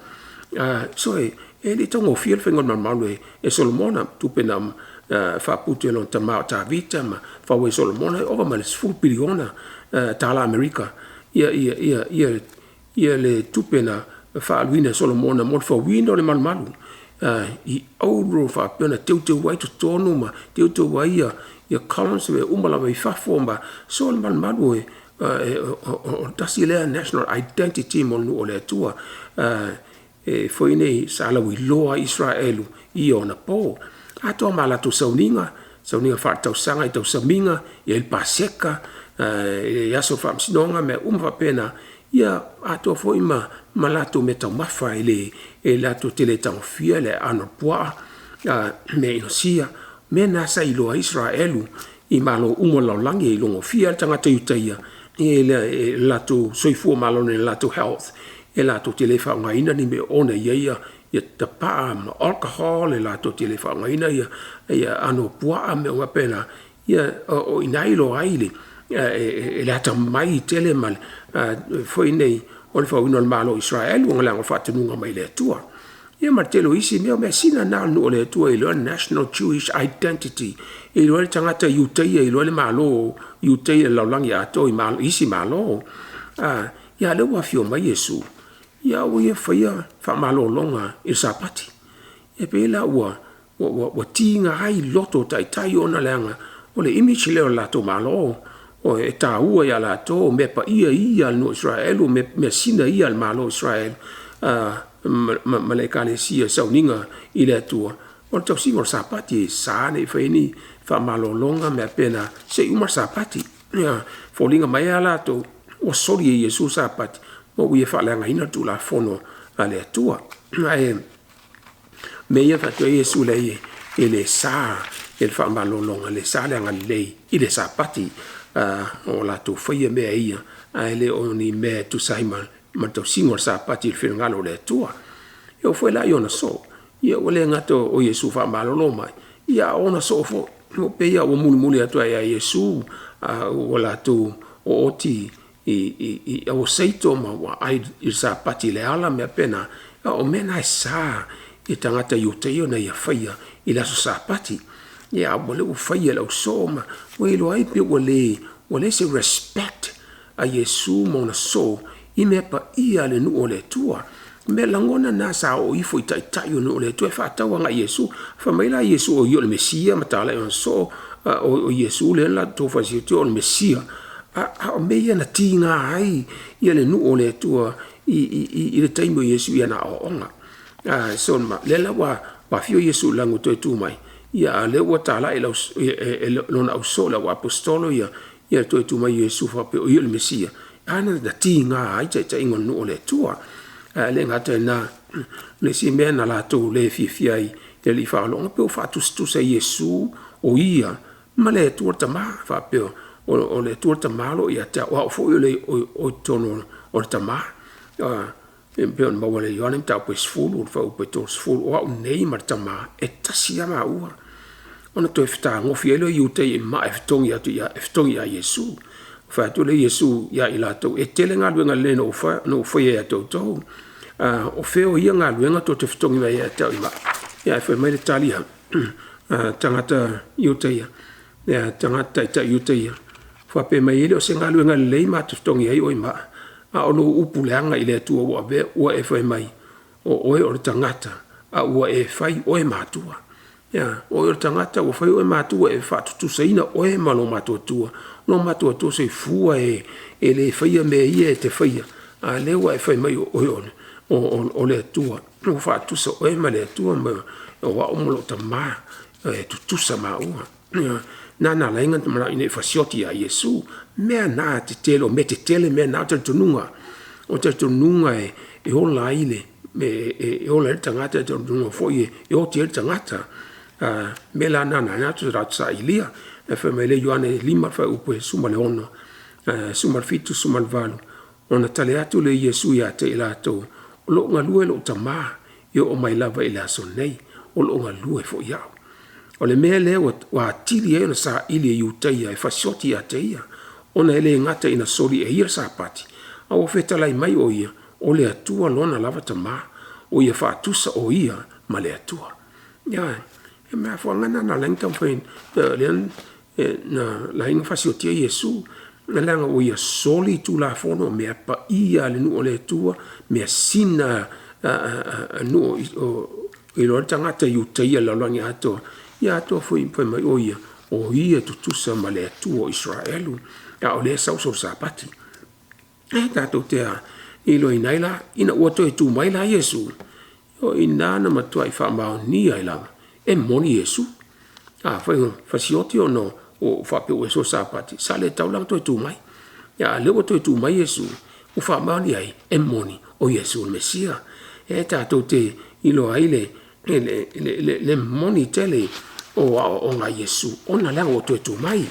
So e le i taugofie le faiga o le malumalu e Solomona, tupe na faaputu e lona tama o Tavita ma fau ai e Solomona, e ova ma le 10 piliona tala Amerika le tupe na faaaluina e Solomona mo le fauina o le malumalu i auro faapea ona teuteu ai totonu ma teuteu ai columns ma mea uma lava i fafo ma so o le malumalu o le tasi lea national identity mo le nuu o le Atua e foi nei sa lauiloa ai Isaraelu i ona po. Atoa ma latou sauniga, sauniga faaletausaga i tausamiga, e i ai le Paseka, e i ai aso o faamasinoga ma mea uma faapena, ia atoa foi ma latou meataumafa e latou te le tagofia le aano o le puaa, meainosia, mea na sa iloa ai Isaraelu i malo uma o le lalolagi, e iloagofie lava le tagata Iutaia i le latou soifua maloloina i le latou health, e latou te le faaaogaina ni mea e ono i ai tapaa ma alcohol, e latou te le faaaogaina aano o puaa ma mea uma faapena. O i ina e iloa ai le atamai tele ma foi nei o le fauina o le Malo o Isaraelu leaga o le faatonuga mai le Atua. Ia ma le tele o isi mea, o measina na a le nuu o le Atua e iloa ai le national Jewish identity, e iloa ai le tagata Iutaia, e iloa ai le Malo Iutaia i le lalolagi atoa i isi malo. A lea ua afio mai Iesu, a ua ia faia faamalologa i le Sapati. E pei la ua tiga ai loto o taitai ona leaga o le image lea o le latou Malo, e taua ia latou o mea paia ia a le nuu o Isaraelu, o measina ia a le Malo o Isaraelu ma le Ekalesia i sauniga i le Atua, o le tausiga o le Sapati. E sa ona e faia ni faamalologa ma mea faapena se i uma le Sapati. E foliga mai lava latou ua soli e Iesu le Sapati ma ua ia faaleagaina le Tulafono a le Atua. Ae o mea ia e faapea ai Iesu, e leai e le sa le faamalologa le sa le agalelei i le Sapati. O latou faia mea ia, ae le o ni mea e tusa ai ma le tausiga o le Sapati i le finagalo o le Atua. E oo foi la i ona soo, ia ua le gata o Iesu faamalolo mai, ia a o ona soo foi. E pei lava ua mulimuli atu lava ia Iesu, a ua latou oti i auaseito ma ua aai i le Sapati i le ala ma mea faapena, a o mea na e sa i tagata Iutaio ona ia faia i le aso Sapati. Ia a o lea ua faia e le ausoo ma ua iloa ai pei ua leai se respect a Iesu ma ona soo i mea paia a le nuu o le Atua. O mea lagona na sa oo ifo i Taitai o nuu o le Atua e faatau agai i Iesu. Fai mai la Iesu o ia o le Mesia ma talai ona soo, o Iesu lea na latou fasioti o le Mesia, a o mea ia na tiga ai le nuu o le Atua i le taimi o Iesu i ana aoaoga. So lea la ua afio Iesu i le lagi ua toe tu mai, a o lea ua talai e lona ausoo le auaposeitolo le toe tu mai o Iesu faapea o ia o le Mesia, a lea na tiga ai taitaiga o le nuu o le Atua. Ae le gata i lena, o le isi mea na latou le fiafia ai i alii faaaloalo pei ua faatusatusa e Iesu o ia ma le Atua le Tama, faapea o le Atua le Tama o lo o ia te au, o au foi o i totonu o le Tama. E pei ona maua ia Ioane mataupu e 10 fuaiupu e 30, o au nei ma le Tama e tasi lava maua. Ona toe fetagofi ai lea o Iutaio i maa e fetogi ia Iesu. Fai atu lea o Iesu ia i latou, e tele galuega lelei na ou faia ia te outou, o fea o ia galuega tou te fetogi mai ai ia te au i maa? Ae fai mai le tali a tagata Iutaia, tagata taitai Iutaia, faapea mai, e le o se galuega lelei ma te fetogi ai oe i maa, a o lou upu leaga i le Atua ua avea ua e fai mai, o oe o le tagata, a ua e fai oe ma Atua. O oe o le tagata ua fai oe ma Atua, ua e faatutusaina oe ma lou matuatua, lou matuatua soifua e le faia mea ia e te faia, a o lea ua e fai mai o oe o le Atua, ua faatutusa oe ma le Atua, o au ma lou Tama e tutusa maua. Lena na ala ai ona manao ina ia fasioti ia Iesu. O mea na tetele, o mea tetele mea na. O le talitonuga e ola ai le tagata, o le talitonuga foi e oti ai le tagata. O le mea la lena na ala ai ona latou sailia. Ae fai mai le Ioane 5 fuaiupu e 16, 17, 18, Ona tali atu lea o Iesu ia te i latou, o lo o galue lou Tama e oo mai lava i le aso nei, o lo o galue foi au. O le mea lea ua atili ai ona saili e Iutaia e fasioti ia te ia, ona e le gata ina soli e ia le Sapati, a ua fetalai mai o ia, o le Atua lona lava Tama, ua ia faatusa o ia ma le Atua. Ioe, o le mafuaaga lena na ala ai ona taumafai na ala ai ona fasiotia Iesu, leaga ua ia soli Tulafono, mea paia a le nuu o le Atua, measina a nuu e iloa ai le tagata Iutaia i le lalolagi atoa, ia atoa foi fai mai o ia, o ia e tutusa ma le Atua o Isaraelu, a o lea e sau solo Sapati. E tatou te iloaina ai la, ina ua toe tu mai la Iesu, o i ina na matuai faamaonia ai lava e moni Iesu. Afai na fasioti ona ua faapea ua e soli Sapati, sa le tatau la ona toe tu mai. A o lea ua toe tu mai Iesu ua faamaonia ai e moni o Iesu le Mesia. E tatou te iloa ai le moni tele o aoaoga a Iesu ona leaga ua toe tu mai.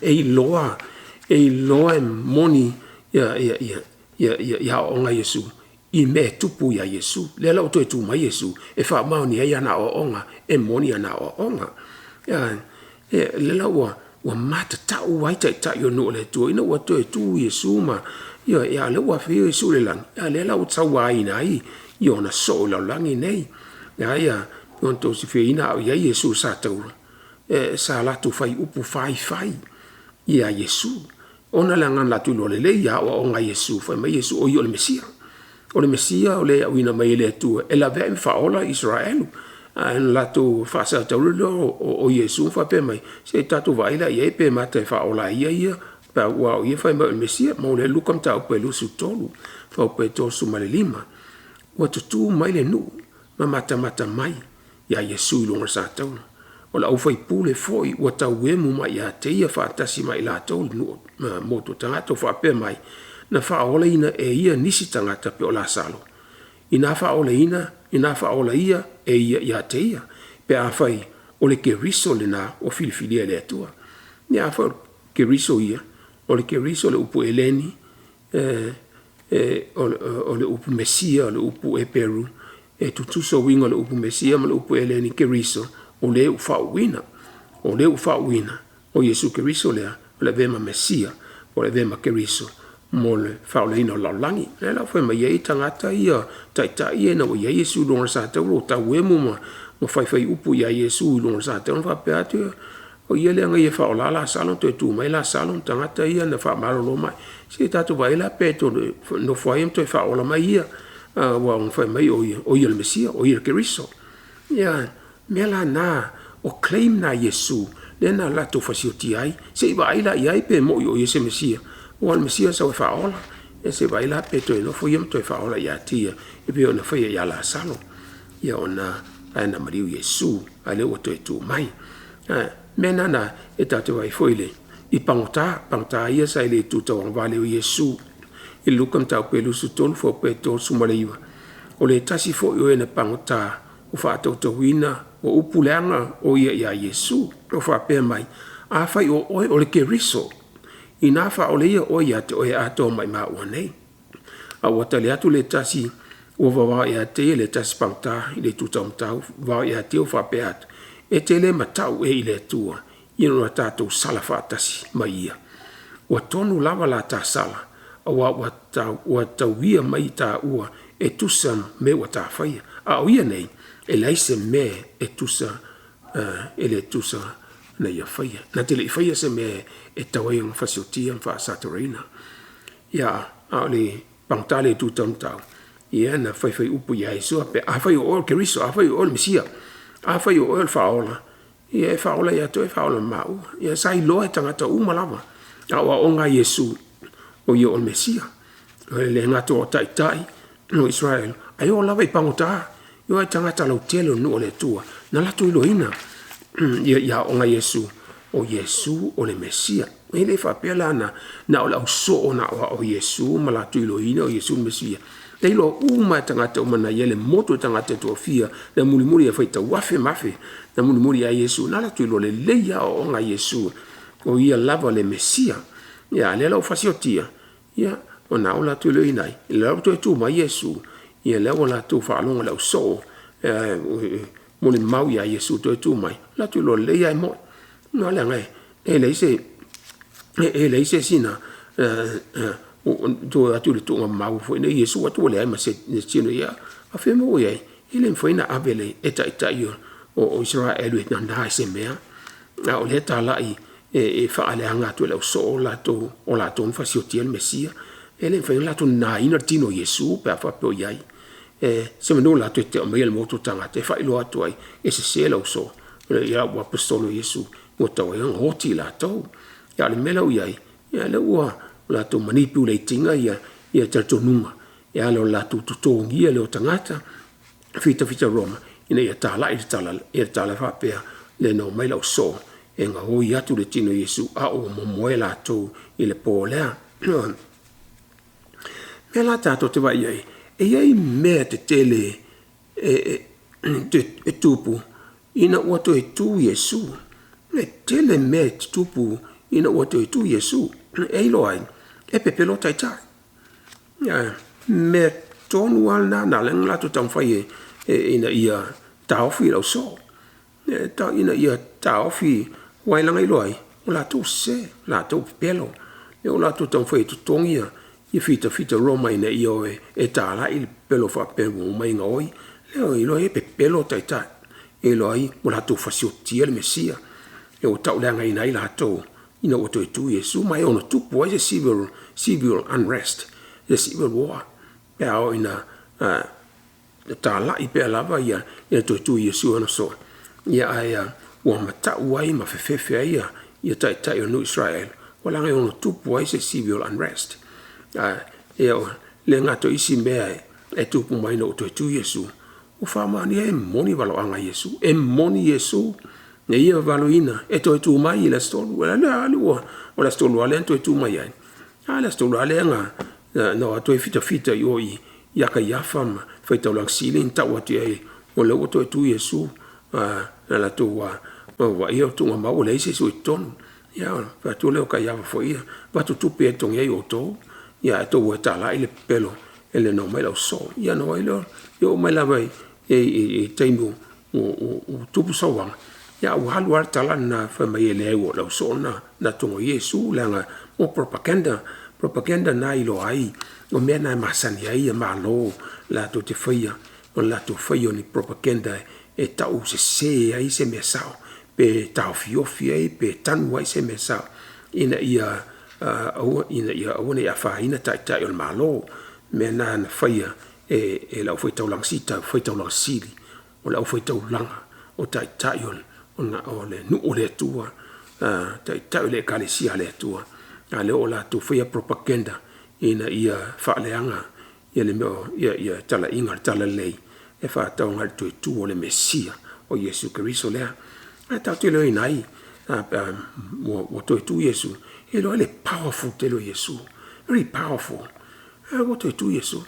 E iloa e moni ia aoaoga a Iesu i mea e tupu ia Iesu. Lea la ua toe tu mai Iesu e faamaonia ai ana aoaoga e moni ana aoaoga. Ioe. O lea la ua matatau ai Taitai o nuu o le Atua ina ua toe tu Iesu ma, ioe, a o lea ua afio Iesu i le lagi, a o lea la ua sauaina ai ona soo i le lalolagi lenei. A ia na outou silafia a o i ai Iesu i le satauro, sa latou fai upu faifai ia Iesu, ona leaga na latou iloa lelei ia aoaoga a Iesu, fai mai Iesu o ia o le Mesia. O le Mesia o le e auina mai e le Atua e laveai ma faaola Isaraelu. Ae na latou faasatauro lea o Iesu ma faapea mai, se i tatou vaai la i ai pe mata e faaola e ia ia, aua o ia e fai mai o le Mesia. Maua i Luka mataupu e 23, fuaiupu e 35. Ua tutu mai le nuu ma matamata mai ia Iesu i luga o le satauro. O le aufaipule foi ua tauemu mai ia te ia faatasi ma i latou le nuu motu o tagata ua faapea mai, na faaolaina e ia nisi tagata pei o Lasalo, ina faaola ia e ia ia te ia, pe afai o le Keriso lena ua filifilia e le Atua. Ia afai o le Keriso ia, o le Keriso o le upu Eleni, o le upu Mesia, o le upu Eperu, e tutusa uiga o le upu Mesia ma le upu Eleni Keriso, o le ua faauuina. O le ua faauuina, o Iesu Keriso lea, o le avea ma Mesia, o le avea ma Keriso mo le faaolaina o le lalolagi. Lea la ua fai mai ai tagata ia, taitai ia ina ua i ai Iesu i luga o le satauro ua tauemu ma faifai upu ia Iesu i luga o le satauro ma faapea atu, o ia lea na ia faaolā Lasalo ma toe tu mai Lasalo ma tagata ia na faamalolo mai. Se tatou vaai la pe toe nofo ai ma toe faaola mai ia, aua na fai mai o ia o le Mesia, o ia le Keriso. Ia, mea la na, o claim na a Iesu lea na latou fasiotia ai, se i vaai la i ai pe moi o ia se Mesia, aua o le Mesia e sau e faaola. Ia se i vaai la pe toe nofo ia ma toe faaola ia te ia e pei ona faia ia Lasalo. Ia ona ae na maliu Iesu, a lea ua toe tu mai. Mea na e tatou te vaai foi le i pagota, pagota ia sa i le itu tauagavale o Iesu i Luka mataupu e 23 fuaiupu e 39. O le tasi foi o e na pagota ua faatautauina ua upu leaga o ia ia Iesu, o faapea mai, afai o oe o le Keriso, inā faaola ia oe ia te oe atoa ma i maua nei. A ua tali atu le tasi ua vavao ia te ia le tasi pagota i le itu taumatau vavao ia te ia ua faapea atu, e te le matau ea i le Atua ina ua tatou sala faatasi ma ia. Ua tonu lava la ta sala, aua ua tauia mai taua e tusa ma mea ua ta faia. A o ia nei, e leai se mea e tusa e le tusa na ia faia. Na te le i faia se mea e tatau ai ona fasiotia ma faasaturaina. Ia, a o le pagota le itu taumatau, ia na faifai upu ia Iesu faapea, afai o oe o le Keriso, afai o oe o le Mesia, afai o oe o le Faaola, ia e faaola ia te oe, faaola ma maua. Ia sa iloa e tagata uma lava a o aoga a Iesu, o ia o le Mesia. E le gata o taitai o Israel, ae oo lava i pagota, e oo i tagata lautele o le nuu o le Atua, na latou iloaina ia aoga a Iesu, o Iesu o le Mesia. E le faapea la na o le au soo na aoao e Iesu ma latou iloaina o Iesu le Mesia. Na iloa uma lava e tagata uma na i ai le motu o tagata e toafia na mulimuli e faitau afe ma afe na mulimuli ia Iesu, na latou iloa lelei lava aoaoga a Iesu, o ia lava le Mesia. Ia a o lea la ua fasiotia, ia o lena ua latou iloaina ai, o lea ua toe tu mai Iesu, ia lea ua latou faalogo i le ausoo e molimau ia Iesu ua toe tu mai, latou iloa lelei lava e moi. Leaga e leai se isi na tua atu i le tuugamau foi nei Iesu atu ua leai ma se tino ia. A o fea le mea ua i ai? E le mafai ona ave e taitai o Isaraelu e nana i se mea, a o lea e talai e faaleaga atu e le ausoo latou o latou na fasiotia le Mesia. E le mafai ona latou nanaina le tino o Iesu pe a faapea o i ai. E semanu latou te aumaia le motu o tagata e faailoa atu ai e sese le ausoo ia ua aposetolo o Iesu ua tatau ai ona oti latou. A o le mea la ua i ai, ia lea ua latou manipulate ina ia talitonuga e ala i lo latou totogia lea o tagata fitafita Roma ina ia talai le tala, ia le tala faapea, lea na omai le ausoo e gaoi atu le tino o Iesu a ua momoe latou i le po lea. Mea la tatou te vaai ai, e i ai mea tetele e tupu ina ua toe tu Iesu. E tele mea e tutupu ina ua toe tu Iesu. E iloa ai, e pepelo taitai. Mea tonu lava lena na ala ai ona latou taumafai ina ia taofi le ausoo, ina ia taofi, aua leaga e iloa ai, o latou e sese, o latou e pepelo. Lea ua latou taumafai e totogi ia fitafita Roma ina ia o e talai le pepelo faapea ua omai e gaoi. E iloa ai e pepelo taitai, e iloa ai ua latou fasiotia le Mesia, ua tauleagaina ai latou ina ua toe tu Iesu, ma e ono tupu ai se civil unrest, se civil war, pe a oo ina talai pea lava le toe tu o Iesu i ona soo, ae ua matau ai ma fefefe ai ia taitai o nuu o Isaraelu, ua leaga e ono tupu ai se civil unrest. E le gata o isi mea e tupu mai ina ua toe tu Iesu, ua faamaonia e moni valaauga a Iesu, e moni Iesu na ia valoina e toe tu mai i le aso Tolu. O le aso Tolu lava lea na toe tu mai ai, a o le aso Tolu lava lea na o atu ai fitafita i o ia Kaiafa ma faitaulaga sili na tau atu i ai, o lea ua toe tu Iesu. Na latou vaaia o tuugamau ua leai se isi o i totonu. Ia ona fai atu lea o Kaiafa foi ia, avatu tupe e totogi ai outou, ia ae outou o e talai le pepelo e le na omai le ausoo. Ia ona o ai lea, ia oo mai lava i taimi ua tupu sauaga, ia ua alu lava le tala lena fai mai e leai o le ausoo na togo ai Iesu leaga o propaganda. O propaganda na e iloa ai o mea na e masani ai Malo latou te faia, o le latou faia o ni propaganda e tausese ai se mea sao pe taofiofi ai pe tanu ai se mea sao ina ia aua ne i afaina Taitai o le Malo. O mea na na faia e le aufaitaulaga sili, o le aufaitaulaga o Taitai o le nuu o le Atua, Taitai o le Ekalesia a le Atua, a lea ua latou faia propaganda ina ia faaleaga ia talaiga o le Talalelei e faatau agai i le toe tu o le Mesia o Iesu Keriso lea. Ae tatou te iloaina ai pe a ua toe tu Iesu, e iloa ai le powerful tele o Iesu, very powerful. A ua toe tu Iesu,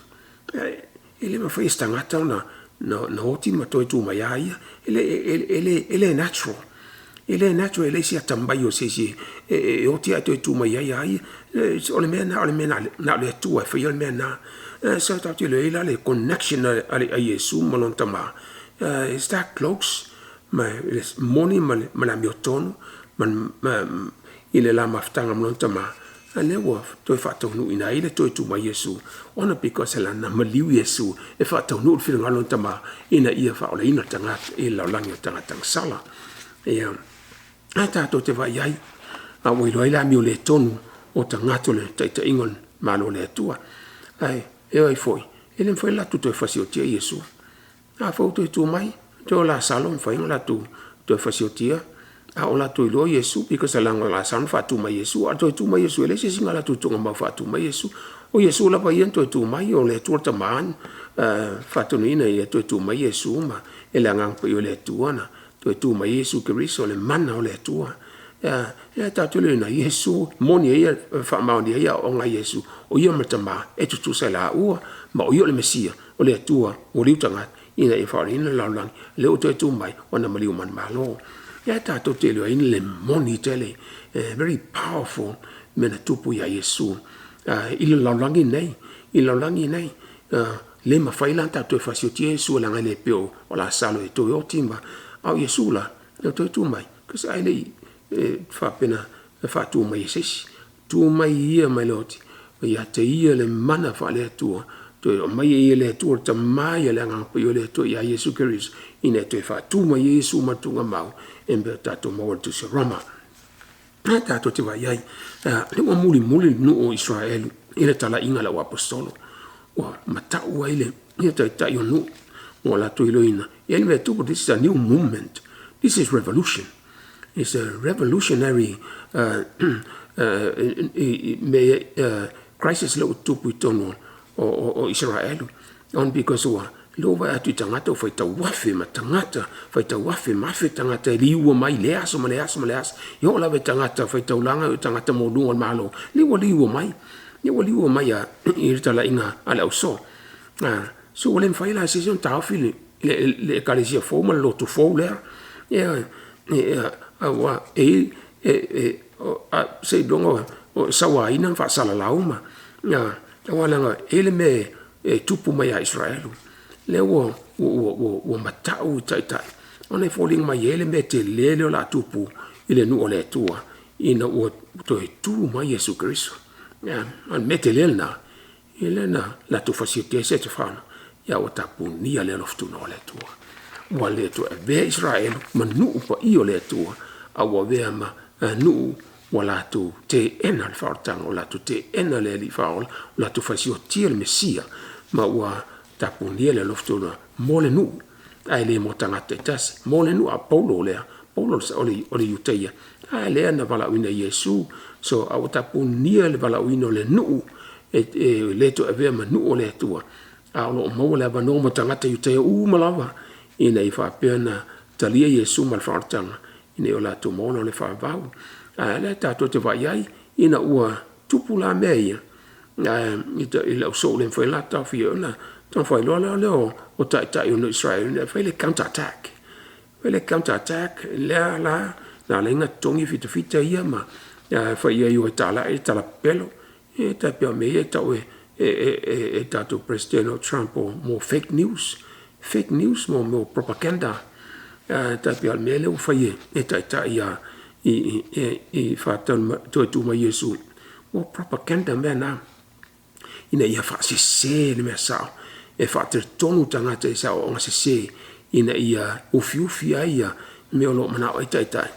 e le mafai e se tagata ona oti ma toe tu mai a ia. E le natural, e le natural e leai se atamai o se isi e oti ae toe tu mai ai a ia. O le mea lena na o le Atua e faia le mea lena. So tatou te iloa ai la le connection a Iesu ma lona Tama, is that close. Ma e moni ma le amiotonu i le la mafutaga ma lona Tama, a lea ua toe faataunuuina ai le toe tu mai o Iesu, ona because na maliu Iesu e faataunuu le finagalo o lona Tama ina ia faaolaina le tagata i le lalolagi o tagata tagasala. Ia, ae tatou te vaai ai, a ua iloa ai le amio le tonu o tagata o le taitaiga o le Malo o le Atua. Ae e ai foi, e le mafai ona latou toe fasiotia Iesu. A foi ua toe tu mai, toe o Lasalo e mafai ona latou toe fasiotia, a ua latou iloa Iesu because leaga o Lasalo na faatu mai e Iesu. A toe tu mai Iesu, e leai se isi na latou tuugamau e faatu mai Iesu. O Iesu lava ia na toe tu mai, o le Atua le Tama na faatonuina ina ia toe tu mai Iesu ma e le Agaga Paia o le Atua na toe tu mai ai Iesu Keriso, o le mana o le Atua. Ia tatou iloaina Iesu, moni ai faamaonia ai aoaoga a Iesu, o ia ma le Tama e tutusa i laua, ma o ia o le Mesia, o le Atua ua liu tagata ina ia faaolaina le lalolagi, lea ua toe tu mai ona maliu manumalo. Ia tatou te iloaina le moni tele, very powerful mea na tupu ia Iesu i le lalolagi lenei, i le lalolagi lenei. Le mafai la ona tatou toe fasiotia Iesu leaga e le pei o Lasalo e toe oti ma a o Iesu la, na toe tu mai, ae le i faapea na faatu mai e se isi. Tu mai ia mai le oti, ia te ia le mana faale-Atua, toe aumai ai e le Atua le Tama ia le Agaga Paia o le Atua ia Iesu Keriso, ina ia toe faatu mai ai Iesu ma le tuugamau e mea tatou maua i le Tusi o Roma. Ae tatou te vaai ai, lea ua mulimuli le nuu o Isaraelu i le talaiga a le auaposeitolo. Ua matau ai le taitai o nuu ua latou iloaina, e i ai le mea e tupu, this is a new movement, this is revolution. It's a revolutionary crisis lea ua tupu i totonu o Isaraelu on because ua lea ua vaai atu i tagata ua faitau afe ma tagata, faitau afe ma afe tagata e liua mai lea aso ma lea aso ma lea aso. E oo lava i tagata faitaulaga, o tagata maualuga o le Malo, lea ua liua mai, lea ua liua mai i le talaiga a le ausoo. So ua le mafai la e se isi ona taofi le ekalesia fou ma le lotu fou lea. Aua e seiloga o sauaina ma faasalalau ma, aua leaga e i ai le mea e tupu mai ia Isaraelu, lea ua matau i taitai ona e foliga mai e i ai le mea tele lea o le a tupu i le nuu o le Atua ina ua toe tu mai Iesu Keriso. O le mea tele lena, ia lea na latou fasiotia ai Setefano, ia ua tapunia le alofa tunoa o le Atua. Ua le toe avea Isaraelu ma nuu paia o le Atua, a ua avea ma nuu ua latou teena le faaolataga, ua latou teena le Alii Faaola, ua latou fasiotia le Mesia, ma ua tapunia le alofa tunoa mo le nuu, ae le mo tagata taitasi, mo le nuu. A Paulo lea, Paulo o le Iutaia, a lea na valaauina e Iesu. So a ua tapunia le valaauina o le nuu e le toe avea ma nuu o le Atua, a o lo o maua le avanoa mo tagata Iutaia uma lava ina ia faapea ona talia Iesu ma le faaolataga ina ia o latou maua le faavavau. A o lea tatou te vaai ai ina ua tupu la mea ia i le ausoo ua le mafai ona latou taofia, ona taumafai loa lea o taitai o Isaraelu e fai le counter attack. Fai le counter attack lea la na ala ai ona totogi fitafita ia ma fai i ai o e talai le tala pepelo. E tai pei o mea ia e tau e tatou Peresetene o Trump mo fake news, fake news mo mea o propaganda. Tai pei lava o le mea lea ua fai e taitai i toe tu mai Iesu, ua propaganda mea na ina ia faasese le mea sao, e faateletonu tagata i se aoaoga sese ina ia ufiufi ai mea o lo o manao ai taitai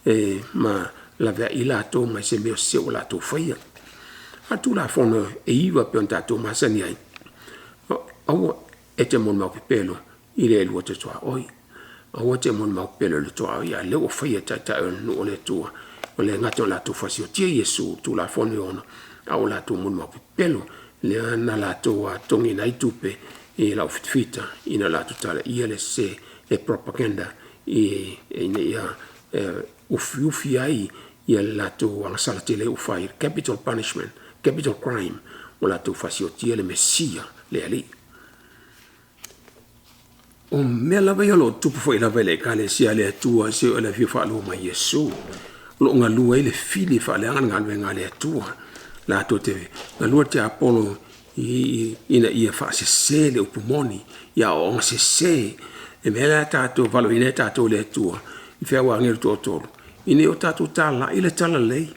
e ma laveai i latou mai se mea sese ua latou faia. A o le Tulafono e 9 e pei ona tatou masani ai, aua e te molimau pepelo i le lua te tuaoi. Aua e te molimau pepelo i le tuaoi, a o lea ua faia e taitai o le nuu o le Atua. Ua le gata ua latou fasiotia Iesu i Tulafono e 6, a ua latou molimau pepelo lea na latou totogiina ai tupe i le au fitafita ina ia latou talaia le sese, le propaganda ina ia ufiufi ai le latou agasala tele ua fai, capital punishment, capital crime, ua latou fasiotia le Mesia le Alii. O mea lava ia o lo o tutupu foi lava i le Ekalesia a le Atua seia oo i le afio faalua mai o Iesu, o lo o galue ai le fili e faaleaga le galuega a le Atua. Latou te galue le tiapolo ina ia faasese le upu moni i aoaoga sese. O le mea lea tatou te valaauina ai tatou e le Atua i feau a agelu e toatolu, ina ia o tatou talai le talalelei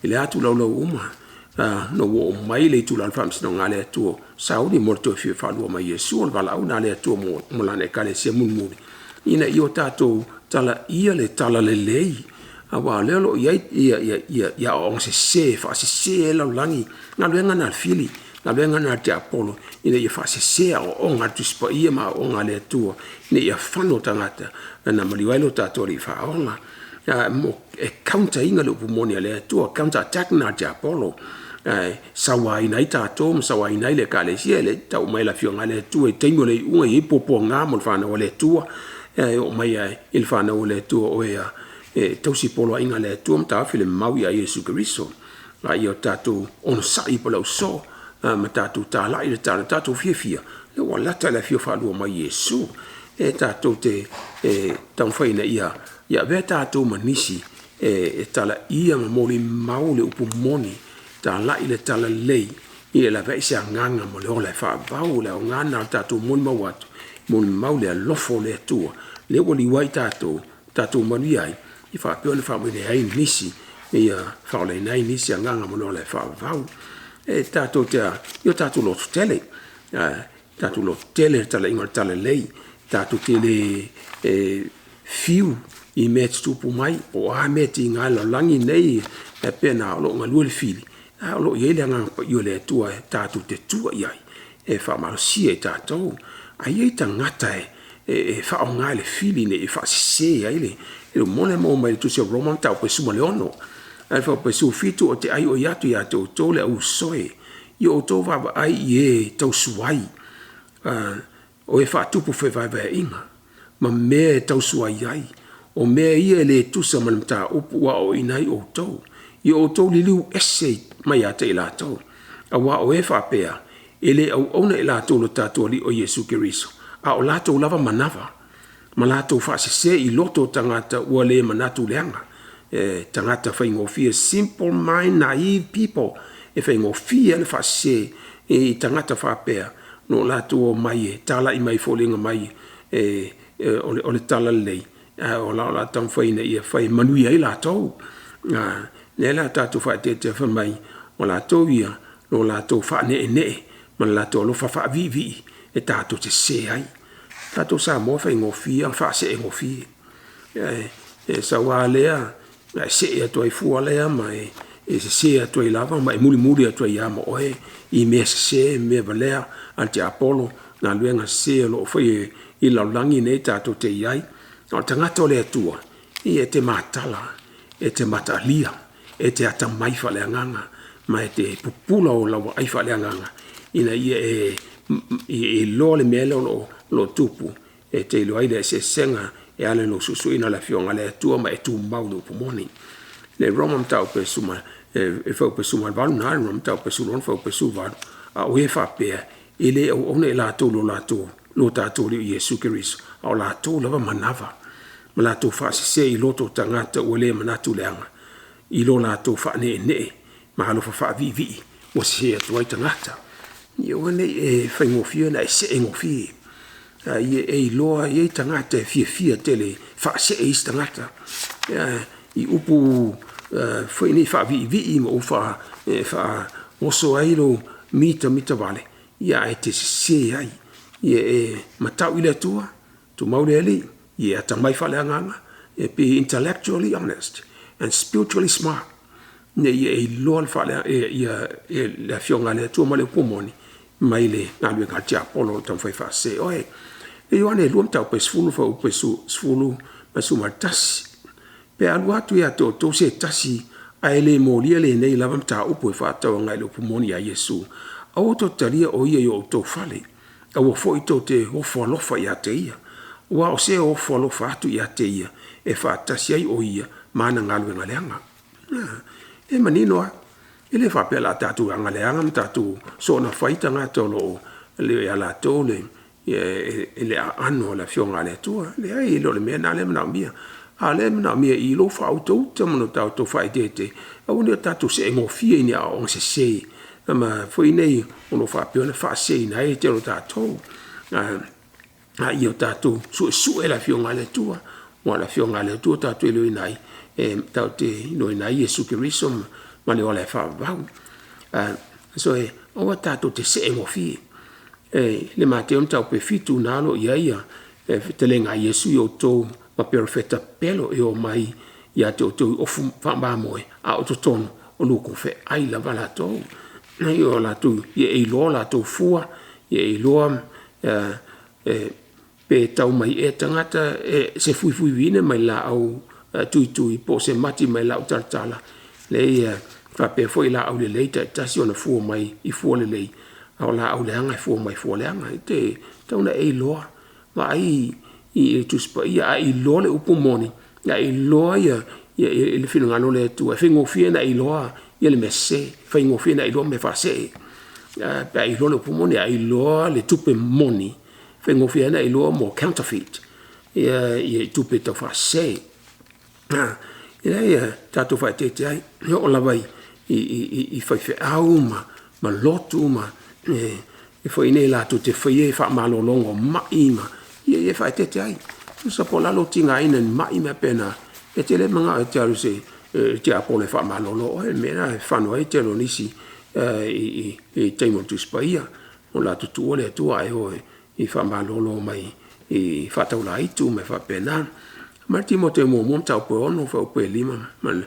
i lea itulaulau uma. Ina ua oo mai le itula o le faamasinoga a le Atua, sauni mo le toe afio faalua mai o Iesu. O le valaauina lena a le Atua mo Lana Ekalesia mulimuli, ina ia o tatou talaia le talalelei, aua o lea o lo o i ai aoaoga sese e faasese ai le lalolagi. O galuega na a le fili, galuega na a le tiapolo ina ia faasese aoaoga a le Tusi Paia ma aoaoga a le Atua ina ia fano tagata ona maliu ai lo tatou Alii Faaola. E counter ina le upu moni a le Atua, counter attack lena a le tiapolo, ae sauaina ai tatou ma sauaina ai le Ekalesia. E le i tau mai le Afioga a le Atua i taimi o le iuga e i ai puapuaga mo le fanau a le Atua, e oo mai lava i le fanau a le Atua o e e tausi poloaiga a le Atua ma taofi le mau ia Iesu Keriso. A ia tatou onosai po o le ausoo ma tatou talai le tala, tatou fiafia lea ua lata le afio faalua mai o Iesu. E tatou te taumafai ina ia avea tatou ma nisi e talaia ma molimau le upu moni, talai le talalelei ia laveai se agaga mo le ola e faavavau. O le aoga lena o le tatou molimau atu, molimau le alofa o le Atua lea ua liua ai tatou, tatou manuia ai, ia faapea ona faamanuia ai nisi, ia faaolaina ai nisi agaga mo le ola e faavavau. E tatou te ia o tatou lototele, tatou lototele i le talaiga o le talalelei, tatou te le fiu i mea e tutupu mai, po o a mea e tiga i le lalolagi lenei, e faapena o lo o galue le fili, a o lo o i ai le Agaga Paia o le Atua tatou te tua i ai e faamalosia i tatou. A i ai tagata e faaaoga e le fili ina ia faasese ai le moni a maua mai le Tusi a Roma mataupu e 16, ae faafuaiupu 17, ou te aioi atu ia te outou le au usoe, ia outou vaavaai i e tausuai, o e faatupu fevaevaeaiga ma mea e tausuai ai, o mea ia e le tusa ma le mataupu ua aoaoina ai outou. Ia outou liliu ese mai ia te i latou, aua o e faapea, e le auauna i latou i lo tatou Alii o Iesu Keriso, a o latou lava manava ma latou faasese i loto o tagata ua le manatu leaga, e tagata faigofie, simple mind naive people, e faigofie lava le faasese i tagata faapea, o lo o latou omai e talai mai e foliga mai o le talalelei, ae o le a taumafai ina ia fai e manuia ai latou. O lea la tatou faaeteete fai mai, o latou ia, o lo latou faaneenee ma le latou alofa faaviivii e tatou te sese ai. O tatou Samoa e faigofie ona faaseegofie. E sau lava lea ona e see atu ai fua lea ma e sese atu ai lava ma e mulimuli atu ai lava ma oe i mea sese ma mea valea a le tiapolo, galuega sese o lo o faia i le lalolagi lenei tatou te i ai. A o le tagata o le Atua, ia e te matala, e te mataalia, e te atamai faaleagaga, ma e te pupula ou lauaai faaleagaga ina ia e iloa le mea lea o lo o tupu, e te iloa ai le eseesega e ala i lou suesueina o le Afioga a le Atua ma e tumau i le upu moni. Le Roma mataupu e fuaiupu e 18 na, Roma mataupu e 16 fuaiupu e 18, a o e faapea, e le auauna i latou i lo tatou Alii Iesu Keriso, a o latou lava manava. ma latou faasese i loto o tagata ua le manatu leaga, i lo latou faaneenee ma alofa faaviivii ua sese atu ai tagata. Ia aua ne i e faigofie ona e see gofie. A ia e iloa e i ai tagata e fiafia tele e faasee isi tagata i upu foi nei faaviivii ma upu e faaoso ai lou mitamitavale, ae e te sese ai. Ia e matau i le Atua, tumau le Alii, ia e atamai faaleagaga, be intellectually honest and spiritually smart, ina ia e iloa le Afioga a le Atua ma le upu moni mai le galuega a le tiapolo o lo o taumafai e faasese oe. O Ioane 2 mataupu e 10 fuaiupu e 10 ma le 11. Pe a alu atu ia te outou se tasi ae le molia lenei lava mataupu e faatatau agai i le upu moni ia Iesu, aua tou te talia o ia i o outou fale, aua foi tou te ofo alofa ia te ia. Aua o se e ofo alofa atu ia te ia, e faatasi ai o ia ma ana galuega leaga. E manino lava, e le faapea o le a tatou aga leaga ma tatou soona fai tagata o lo o ia latou le aano o le Afioga a le Atua. Leai, e le o le mea lena o lea e manaomia. A o lea e manaomia i lou faautauta ma lo tatou faaeteete, aua ne i o tatou see gofie i ni aoaoga sese ma foi nei o lo o faapea ona faaseseina ai le tele o tatou. A ia o tatou suesue le Afioga a le Atua, aua o le Afioga a le Atua tatou te iloaina ai, e tatou te iloaina ai Iesu Keriso ma le ola e faavavau. So aua tatou te see gofie. I le Mateo mataupu e 7 na o lo o i ai le fetalaiga a Iesu i outou ma perofeta pepelo e omai ia te outou i ofu faamamoe, a o totonu o lukufeai lava latou. O latou ia e iloa o latou fua, ia e iloa pe tau mai ea tagata se fuifui vivine mai laau tuitui po o se mati mai laau talatala. Leai, e faapea foi laau lelei taitasi ona fua mai i fua lelei, a o laau leaga e fua mai i fua leaga. E tatau ona e iloa, vaai i le Tusi Paia, a e iloa le upu moni, a e iloa le finagalo o le Atua, e faigofie ona e iloa le mea sese, e faigofie ona e iloa mea faasee pe a e iloa le upu moni. A e iloa le tupe moni, e faigofie lava ona e iloa mo counterfeit, tupe taufaasese. Leai, tatou faaeteete ai, e oo lava i faifeau ma lotu ma e foi nei latou te faia faamalologa o mai ma, ia faaeteete ai. Tusa po o le a lou tigaina i ni mai ma mea faapena, e te le manao e te alu i le tiapolo e faamalolo oe. O le mea lena e fano ai le tele o nisi i le taimi o le Tusi Paia, ua latou tuua le Atua ae o e faamalolo mai i faataulaitu ma mea faapena. Aumai Timote 1 mataupu e 6 fuaiupu e 5.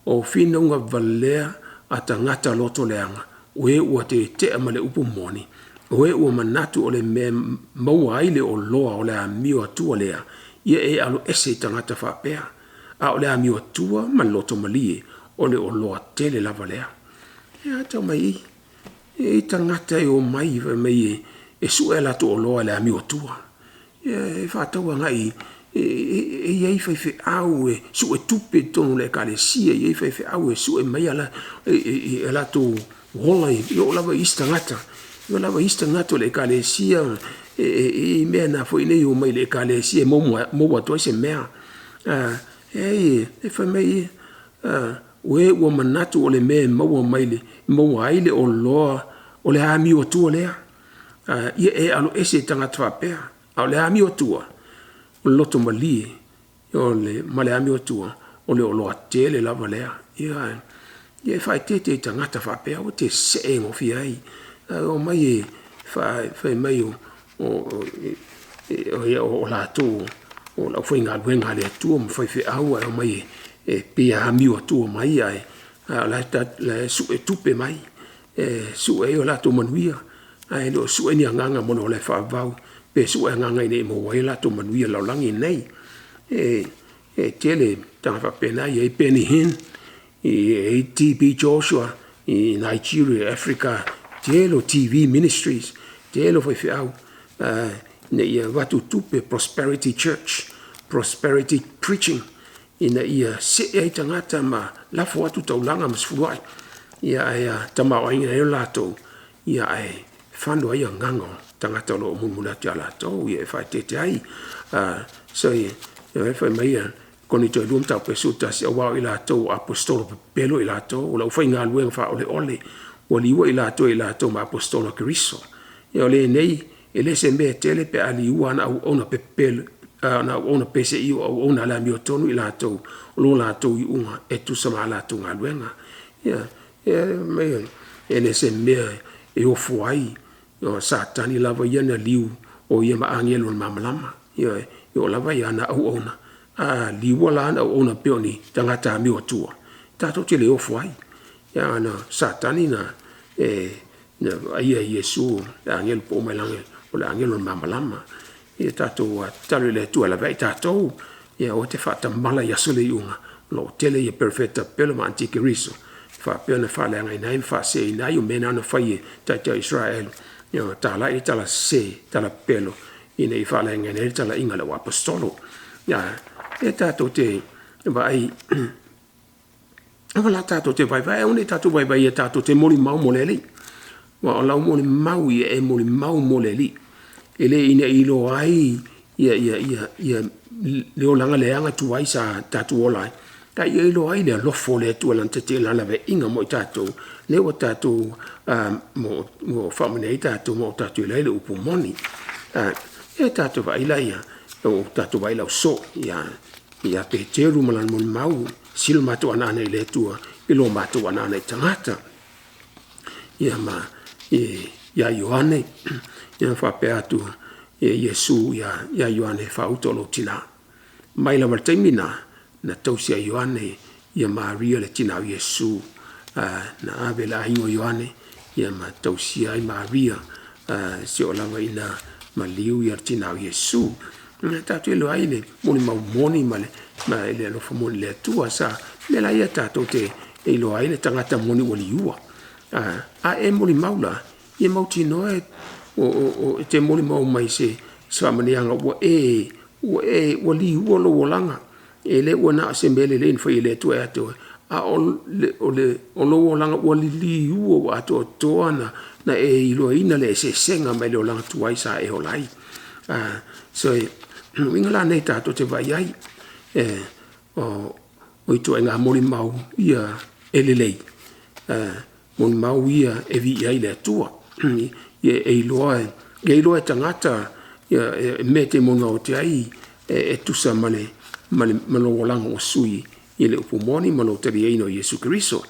O finauga valea a tagata loto leaga, o e ua tetea ma le upu moni, o e ua manatu o le mea e maua ai le oloa o le amio atua lea, ia e aloese i tagata faapea. A o le amio atua ma le loto malie, o le oloa tele lava lea. Ia tau mai i, e i ai tagata e omai fai mai e sue a latou oloa i le amio atua. E faatau agai e i ai faifeau e suetupe i totonu o le ekalesia, e i ai faifeau e sue mai a latou ola, e oo lava i isi tagata, e oo lava i isi tagata o le ekalesia e i ai mea na foi nei e omai i le ekalesia e maua atu ai se mea. E fai mai o e ua manatu o le mea e maua mai maua ai le oloa o le amio atua lea. Ia e aloese i tagata faapea. A o le amio atua, o le loto malie ma le amio atua, o le oloa tele lava lea. Ia e faaeteete i tagata faapea, aua te see gofie ai. Ae omai e fai mai o latou o le aufaigaluega a le Atua ma faifeau ae omai e pei e amio atua mai ae o la e suetupe mai, e sue ai o latou manuia, ae le o sue ni agaga mo le ola e faavavau, pe sue agaga ina ia maua ai o latou manuia i le lalolagi lenei. E tele tulaga faapena, e i ai Benny Hinn, e i ai TB Joshua i Nigeria, Africa, tele o TV ministries, tele o faifeau ina ia avatu tupe, prosperity church, prosperity preaching, ina ia see ai tagata ma lafo atu taulaga ma sefuluai, ia ae tamaoaiga ai latou, ia ae fano ai agaga o tagata o lo o mulimuli atu ia latou, ia e faaeteete ai. So, Fai mai ia Korinito 2 mataupu 11, auā o i latou o aposetolo pepelo i latou, o le aufaigaluega faaoleole, ua liua i latou e i latou ma aposetolo a Keriso. Ia o lenei, e le o se mea tele pe a liua ana auauna pepelo, ana auauna peseia o auauna a le amiotonu i latou o lo latou iuga e tusa ma a latou galuega. Ia, e le o se mea e ofo ai, o Satani lava ia na liu o ia ma agelu o le malamalama. Ioe, e oo lava i ana auauna, a liua la ana auauna pei o ni tagata amio atu, tatou te le ofo ai. Ia ona o Satani na vaaia e Iesu le agelu pau mai lagi o le agelu o le malamalama. Ia tatou tatalo i le Atua e laveai tatou, ia aua te faatamala i aso o le iuga, o lo o tele ia perofeta pepelo ma atikeriso e faapea ona faaleagaina ai ma faaseseina ai, o mea na na fai e taitai o Isaraelu, ia talai le tala sese, tala pepelo ina ia faaleagaina ai le talaiga a le auaposeitolo. Ia tatou te vaai, aua la tatou te vaivai, aua ne i tatou vaivai ia tatou te molimau mo le Alii. Aua o lau molimau ia e molimau mo le Alii. E le ina ia iloa ai le olaga leaga tuai sa tatou ola ai, a ia iloa ai le alofa o le Atua i lana laveaiga mo i tatou, lea ua tatou faamanuia ai tatou ma ua tatou iloa ai le upu moni. Ia tatou vaai laia, ua tatou vaai i le ausoo ia Peteru ma lana molimau, sili lo matou anana i le Atua i lo matou anana i tagata. Ia ma ia Ioane, ia na faapea atu e Iesu ia Ioane, faauta lou tina. Mai lava i le taimi lena, na tausi e Ioane ia Maria le tina o Iesu, na ave i le aiga o Ioane ma tausia ai Maria seia oo lava ina maliu le tina o Iesu. E tatou te iloa ai le molimau moni ma le alofa moni o le Atua. O mea la ia tatou te iloa ai le tagata moni ua liua. A e molimau la, ia mautinoa e te molimau mai se faamanuiaga ua liua lou olaga. E le ua na o se mea lelei na faia e le Atua ia te oe, a o lou olaga ua liua ua atoatoa ona e iloaina le eseesega mai le olaga tuai sa e ola ai. So, o uiga la nei tatou te vaai ai, o ituaiga molimau ia e lelei, molimau ia e viia ai le Atua. Ia e iloa e tagata mea e te molimau atu ai e tusa ma lou olaga ua sui i le upu moni ma lou taliaina o Iesu Keriso.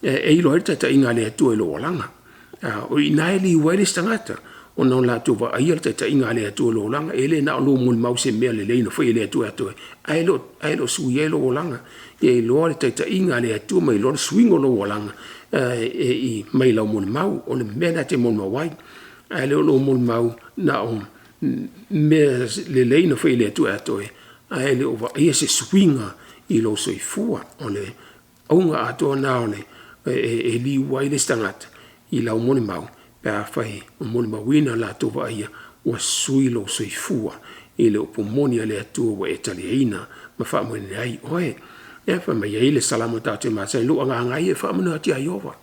E iloa ai le taitaiga a le Atua i lou olaga. O i ina e liua ai le isi tagata, ona ua latou vaaia le taitaiga a le Atua i lou olaga. E le na o lou molimau i se mea lelei na faia e le Atua ia te oe, ae le o suia ai lou olaga. Ia iloa le taitaiga a le Atua ma iloa le suiga o lou olaga mai lau molimau. O le mea lena e te molimau ai, ae le o lou molimau na o mea lelei na faia e le Atua ia te oe, ae le o vaaia se suiga i lou soifua. O le auga atoa lena e liua ai le isi tagata i lau molimau, pe afai e molimauina latou vaaia ua sui lou soifua i le upu moni a le Atua ua e taliaina ma faamoemoe ai oe. Ia fai mai e i ai le Salamo tatou te masani ai, “Lou agaga e ia faamanu atu ia Ieova,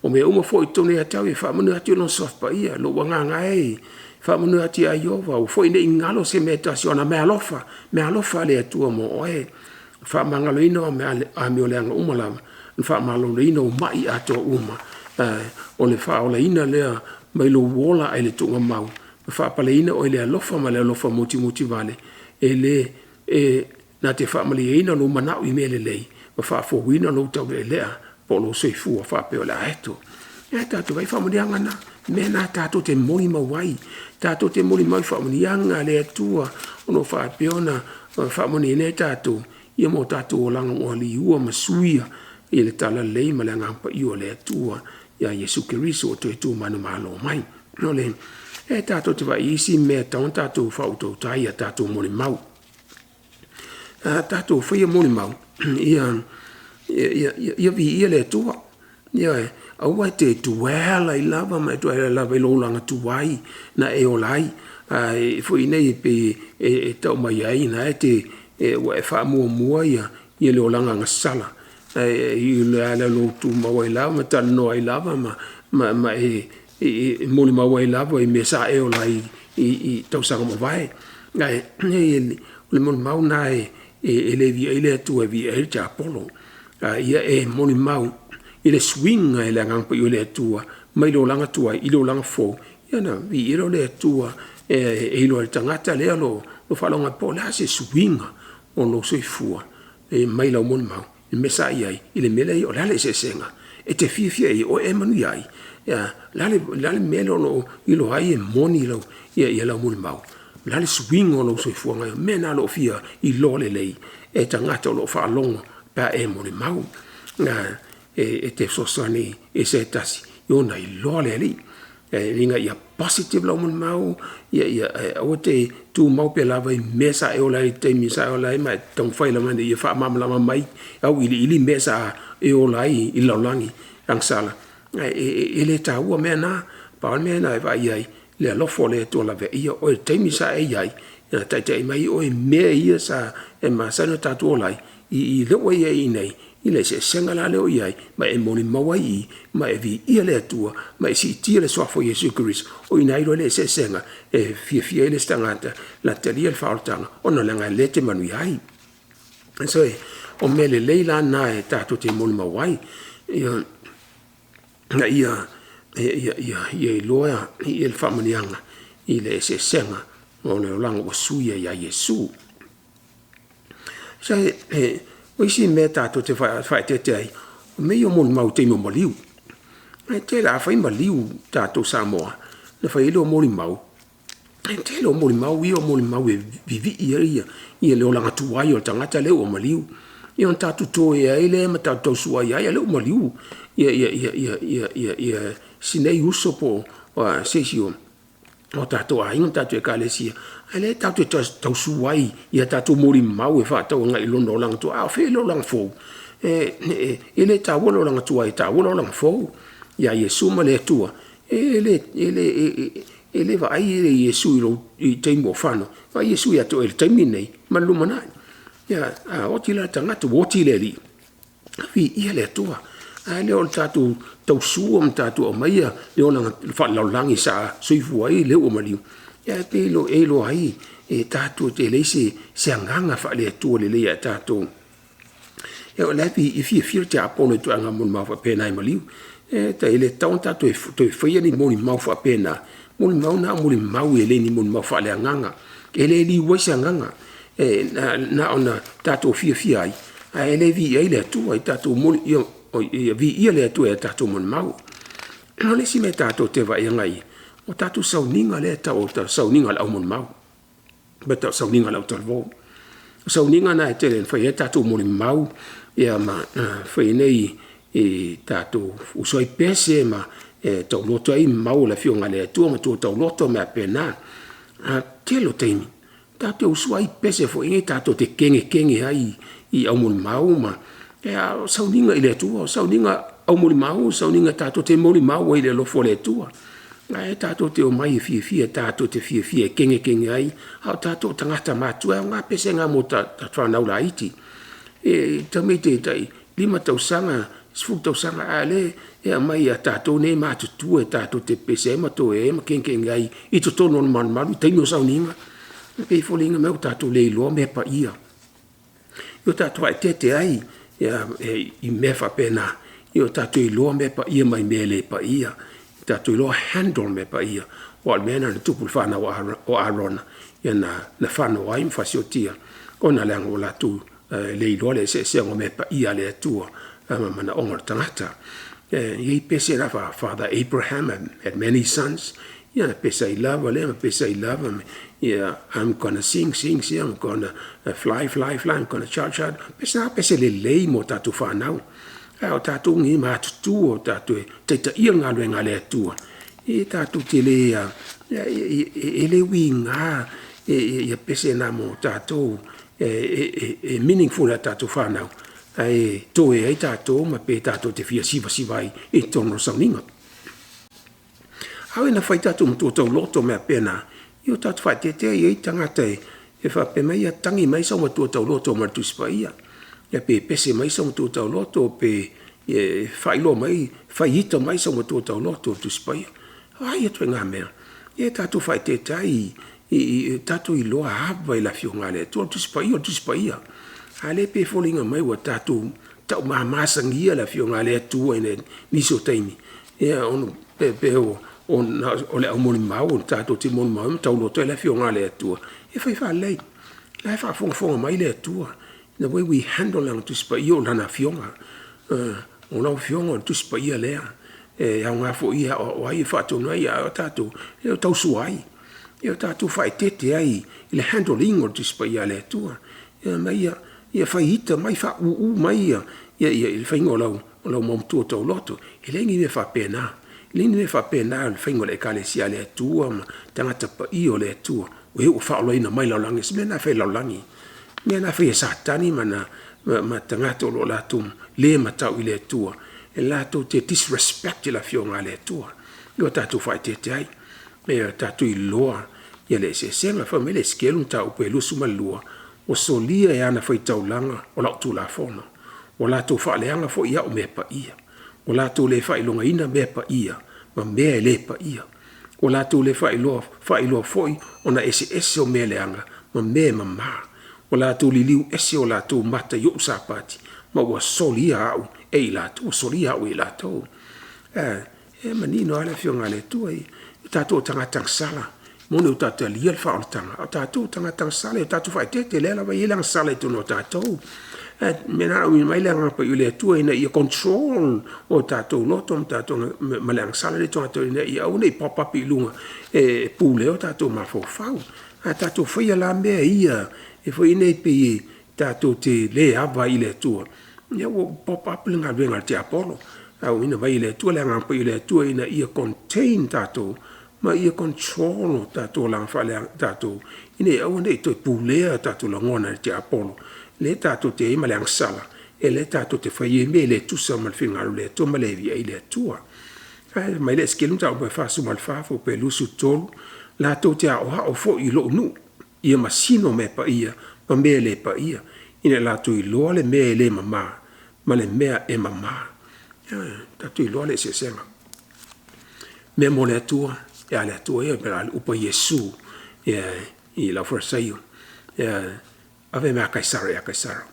o mea uma foi o i totonu ia te au, e faamanu atu i lona Suafa Paia. Lou agaga e, faamanu atu ia Ieova, aua foi ne i galo se mea e tasi o ana meaalofa, meaalofa a le Atua mo oe, faamagaloina au amio leaga uma lava, le faamaloloina o mai atoa uma, o le faaolaina lea mai lou ola ae le tuugamau, ma faapaleina oe i le alofa ma le alofa mutimutivale, e na te faamalieina lou manao i mea lelei ma faafouina lou taulealea po o lou soifua faapea o le a eto.” Ia tatou vaai i faamanuiaga na, mea na tatou te molimau ai. Tatou te molimau i faamanuiaga a le Atua o lo o faapea ona faamanuiaina ai tatou ia ma o tatou olaga ua liua ma suia i le talalelei ma le Agaga Paia o le Atua ia Iesu Keriso ua toe tu manumalo mai. E tatou te vaai i isi mea e tatau ona tatou faautautaai ai a tatou molimau. A tatou faia molimau, ia viia le Atua. Ioe. Aua e te dwell ai lava ma e dwell ai lava i lou olaga tuai na e ola ai. Ae foi nei pei e tau mai ai na e te ua e faamuamua ia le olaga gasala i le lou tumau ai lava ma talanoa ai lava ma e molimau ai lava i mea sa e ola ai i tausaga ua mavae. Ae o le molimau lena e e le viia ai le Atua e viia ai le tiapolo. A ia e molimau i le suiga e le Agaga Paia o le Atua mai le olaga tuai i le olaga fou, ia ona viia lea o le Atua e iloa e le tagata lea o lo o faalogo mai po o le a se suiga o lou soifua mai lau molimau i le mea sa e i ai i le mea lea e i ai. O le a le eseesega? E te fiafia i ai o e manuia ai? O le a le mea lea o lo o iloa ai e moni lau molimau? O le a le suiga o lou soifuaga? O mea na o lo o fia iloa lelei e tagata o lo o faalogo pe a e molimau. E te fesoasoani i se tasi ia ona iloa le Alii. E uiga ia positive lau molimau, ia aua e te tumau pea lava i mea sa e ola ai i le taimi sa e ola ai ma e taumafai lava ina ia faamalamalama mai auiliili mea sa e ola ai i le lalolagi agasala. E le taua mea na, pau lava le mea na e vaai i ai, le alofa o le Atua laveaia oe i le taimi sa e i ai, na taitai mai ai oe i mea ia sa e masani ona tatou ola ai, i lea ua i ai nei, i le eseesega la lea ua i ai, ma e molimau ai i i, ma e viia le Atua, ma e siitia le suafa o Iesu Keriso, o i ina e iloa ai le eseesega e fiafia ai le isi tagata e talia le faaolataga, ona leaga o lea e te manuia ai. So, o mea lelei la na e tatou te molimau ai, ina ia iloa le faamanuiaga i le eseesega o le olaga ua suia ia Iesu. O isi mea tatou te faaeteete ai, o mea ia o molimau i taimi o maliu. E tele, a fai maliu a tatou i Samoa, ona fai ai lea o molimau. O le tele o molimau ia o molimau e vivii ai le olaga tuai o le tagata lea ua maliu. Ia ona tatou totoe ai lea ma tatou tausuai ai, a o lea ua maliu si nei uso po o se isi o tatou aiga ma tatou Ekalesia, a o lea tatou te tausu ai i a tatou molimau e faatatau agai i lona olaga tuai. A o fea le olaga fou? E le taua le olaga tuai, e taua le olaga fou ia Iesu ma le Atua. E le vaai Iesu i lou taimi ua fano, e vaai Iesu ia te oe i le taimi lenei ma le lumanai. A oti la le tagata ua oti i le Alii, viia le Atua. Ae le o le tatou tausua ma tatou aumaia le olaga faalelalolagi sa soifua ai le ua maliu, ae pei e iloa ai e tatou te leai se agaga faale-Atua lelei ia i tatou. O la e fiafia le tiapolo i tulaga molimau faapena i maliu. E le tatau ona tatou toe faia ni molimau faapena, o molimau na o molimau e le o ni molimau faaleagaga, e le liu ai se agaga, na ona tatou fiafia ai, ae le viia ai le Atua. Ia viia le Atua i a tatou molimau. O le isi mea tatou te vaai agai i ai, o tatou sauniga lea e tau o sauniga a le au molimau, e tau o sauniga a le autalavou. O sauniga na e tele ina fai ai tatou molimau ma fai ai nei tatou usu ai pese ma tauloto ai mau a le Afioga a le Atua matua tauloto ma mea faapena. A o le tele o taimi, tatou te usu ai i pese foi nei tatou te kegekege ai i au molimau ma, a o sauniga i le Atua, o sauniga au molimau, o sauniga tatou te molimau ai i le alofa o le Atua. Ae tatou te omai e fiafia tatou te fiafia e kegekege ai, a o tatou o tagata matutua. E aoga pese na mo tatou fanau laiti, e tamaiti tai 5 tausaga, 10 tausaga, a o lea e aumai ia tatou nei e matutua tatou te pepese ai ma toea ai ma kegekege ai i totonu o le malumalu i taimi o sauniga. E pei e foliga mai ua tatou le iloa mea paia, ua tatou faaeteete ai i mea faapena, ia tatou iloa mea paia mai mea le paia, tatou iloa handle mea paia. Aua o le mea lena na tupu i le fanau a Arona, ia na fano ai ma fasiotia, ona leaga ua latou le iloa le eseesega o mea paia a le Atua ma manaoga o le tagata. E i ai pese na fa Father Abraham had many sons, ia pese ai lava lea ma pese ai lava, ia I'm gonna sing, sing, sing, I'm gonna fly, fly, fly, I'm gonna shout, shout. Pese na pese lelei mo tatou fanau. A o tatou nei matutua o tatou e taitaia le galuega a le Atua, e tatou te le, e le uiga ia pese na mo tatou, e meaningful ia tatou fanau, ae toe ai tatou ma pe tatou te fia sivasiva ai i totonu o le sauniga. A na fai tatou matua tauloto mea pena, ia o tatou faaeteete e i ai tagata e faapea mai, ia tagi mai sau matua tauloto ma le Tusi Paia, ia pe pese mai sau matua tauloto, pe faailoa mai, fai ita mai sau matua tauloto i le Tusi Paia. O a ia ituaiga mea? Ia tatou faaeteete ai, i tatou iloa ava i le Afioga a le Atua. O le Tusi Paia o le Tusi Paia. A lea e pei e foliga mai ua tatou taumamasagia le Afioga a le Atua i nisi o taimi, ia ona pei o le aumolimau tatou te molimau ai ma tauloto ai le Afioga a le Atua, ia fai faalelei. O la e faafogafoga mai le Atua, the way we handle Lana Tusi Paia o Lana Afioga. O lau Afioga o le Tusi Paia lea, e aoga foi e aoao ai, e faatonu ai, a o tatou, e tausua ai. Ia tatou faaeteete ai i le handle ina o le Tusi Paia a le Atua. Ia, ia fai ita mai, faauu mai le faiga o lau maumatua tauloto. E leai ni mea faapena. E leai ni mea faapena i le faiga o le Ekalesia a le Atua ma tagata paia o le Atua, o e ua faaolaina mai le lalolagi. O se mea lena e fai e le lalolagi. O le mea lena e fai e Satani ma tagata o lo o latou le matau i le Atua, e latou te disrespect i le Afioga a le Atua. Ia tatou faaeteete ai, ia tatou iloa le eseesega. Fai mai le Esekielu mataupu e 22, ua solia e ana faitaulaga o lau Tulafono, ua latou faaleaga foi au mea paia, ua latou le faailogaina mea paia ma mea e le paia, ua latou le faailoa foi ona eseese o mea leaga ma mea e mama, ua latou liliu ese o latou mata i ou Sapati, ma ua solia au e i latou, ua solia au e i latou. E manino lava le Afioga a le Atua, o tatou o tagata agasala, e moni tatou te talia le faaolataga, a o tatou o tagata agasala, ia tatou faaeteete, o lea lava e i ai le agasala i totonu o tatou. O le mea lena na auina mai ai le Agaga Paia o le Atua ina ia control o tatou loto ma le agasala lea i totonu o tatou ina ia aua ne i pop up i luga e pulea o tatou mafaufau. A tatou faia la mea ia e fai nei pei tatou te le ava ai i le Atua, ia ua pop up le galuega a le tiapolo. Auina mai e le Atua le Agaga Paia o le Atua ina ia contain tatou ma ia control o tatou agaga faaleaga tatou ina ia aua ne i toe pulea tatou lagona e le tiapolo, lea tatou te i ai ma le agasala, e lea tatou te fai ai mea e le tusa ma le finagalo o le Atua ma le viia ai le Atua. Ae mai le Esekielu mataupu e 44 fuaiupu e 23, latou te aoao foi i lou nuu ia masino mea paia ma mea e le paia, ina ia latou iloa le mea e le mama ma le mea e mama. Tatou iloa le eseesega. Mea mo le Atua, e a le Atua ia, pei o le upu a Iesu i le aufalesaio, ave mea a Kaisara ia Kaisara,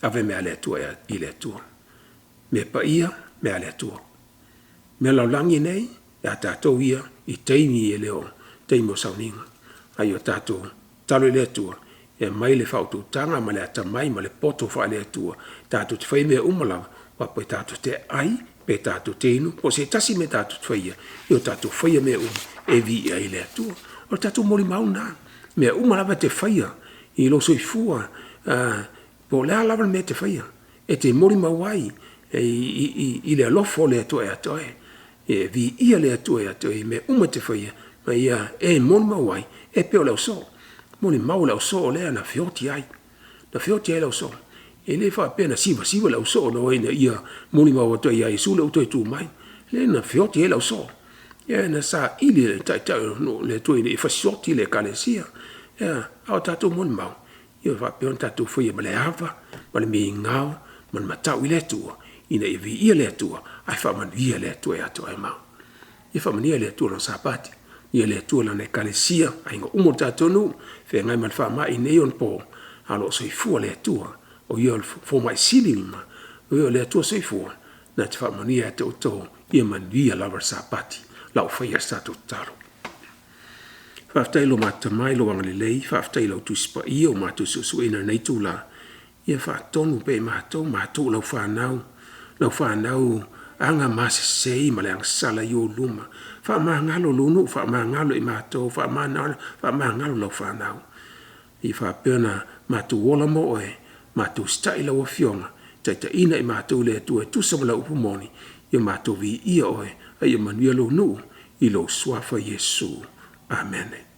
ave mea a le Atua i le Atua. Mea paia, mea a le Atua. Mea lalolagi nei, ia tatou ia i taimi e le o taimi o sauniga. A ia tatou tatalo i le Atua e aumai le faautautaga ma le atamai ma le poto faale-Atua tatou te faia mea uma lava, aua pe tatou te ai pe tatou te inu, po o se tasi mea tatou te faia, ia o tatou faia mea uma e viia ai le Atua. O le tatou molimau lena, mea uma lava e te faia i lou soifua, po o le a lava le mea e te faia, e te molimau ai i le alofa o le Atua ia te oe. E viia le Atua ia te oe i mea uma e te faia, ma ia e molimau ai, e pei o le ausoo. Molimau le ausoo lea na feoti ai, na feoti ai le ausoo. E le faapea na sivasiva le ausoo na ina ia molimau atu ai ia Iesu lea ua toe tu mai. Le na feoti ai le ausoo. Ia na saili le taitai o le Atua ina ia fasioti le ekalesia. Ia, a o tatou molimau, ia faapea ona tatou faia ma le ava, ma le migao, ma le matau i le Atua, ina ia viia le Atua, ae faamanuia le Atua ia te oe ma au. Ia faamanuia le Atua i Lana Sapati, ia le Atua i Lana Ekalesia, aiga uma o le tatou nuu, feagai ma le faamai i nei ona po, a o lo o soifua le Atua, o Ia o le fomai sili ma o Ia o le Atua soifua, na te faamanuia ia te outou, ia manuia lava le Sapati, la ua faia se tatou tatalo. Faafetai i lo matou Tama i lou agalelei, faafetai i lau Tusi Paia ua matou suesueina i lenei itula. Ia faatonu pea i matou, matou o lau fanau, lau fanau aga masesei ma le agasala i ou luma. Faamagalo lou nuu, faamagalo i matou, faamagalo, faamagalo lau fanau. Ia faapea ona matou ola mo oe, matou usitai i lau Afioga, taitaiina i matou e le Atua e tusa ma lau upu moni, ia matou viia oe, a ia manuia lou nuu i lou suafa Iesu. Amene.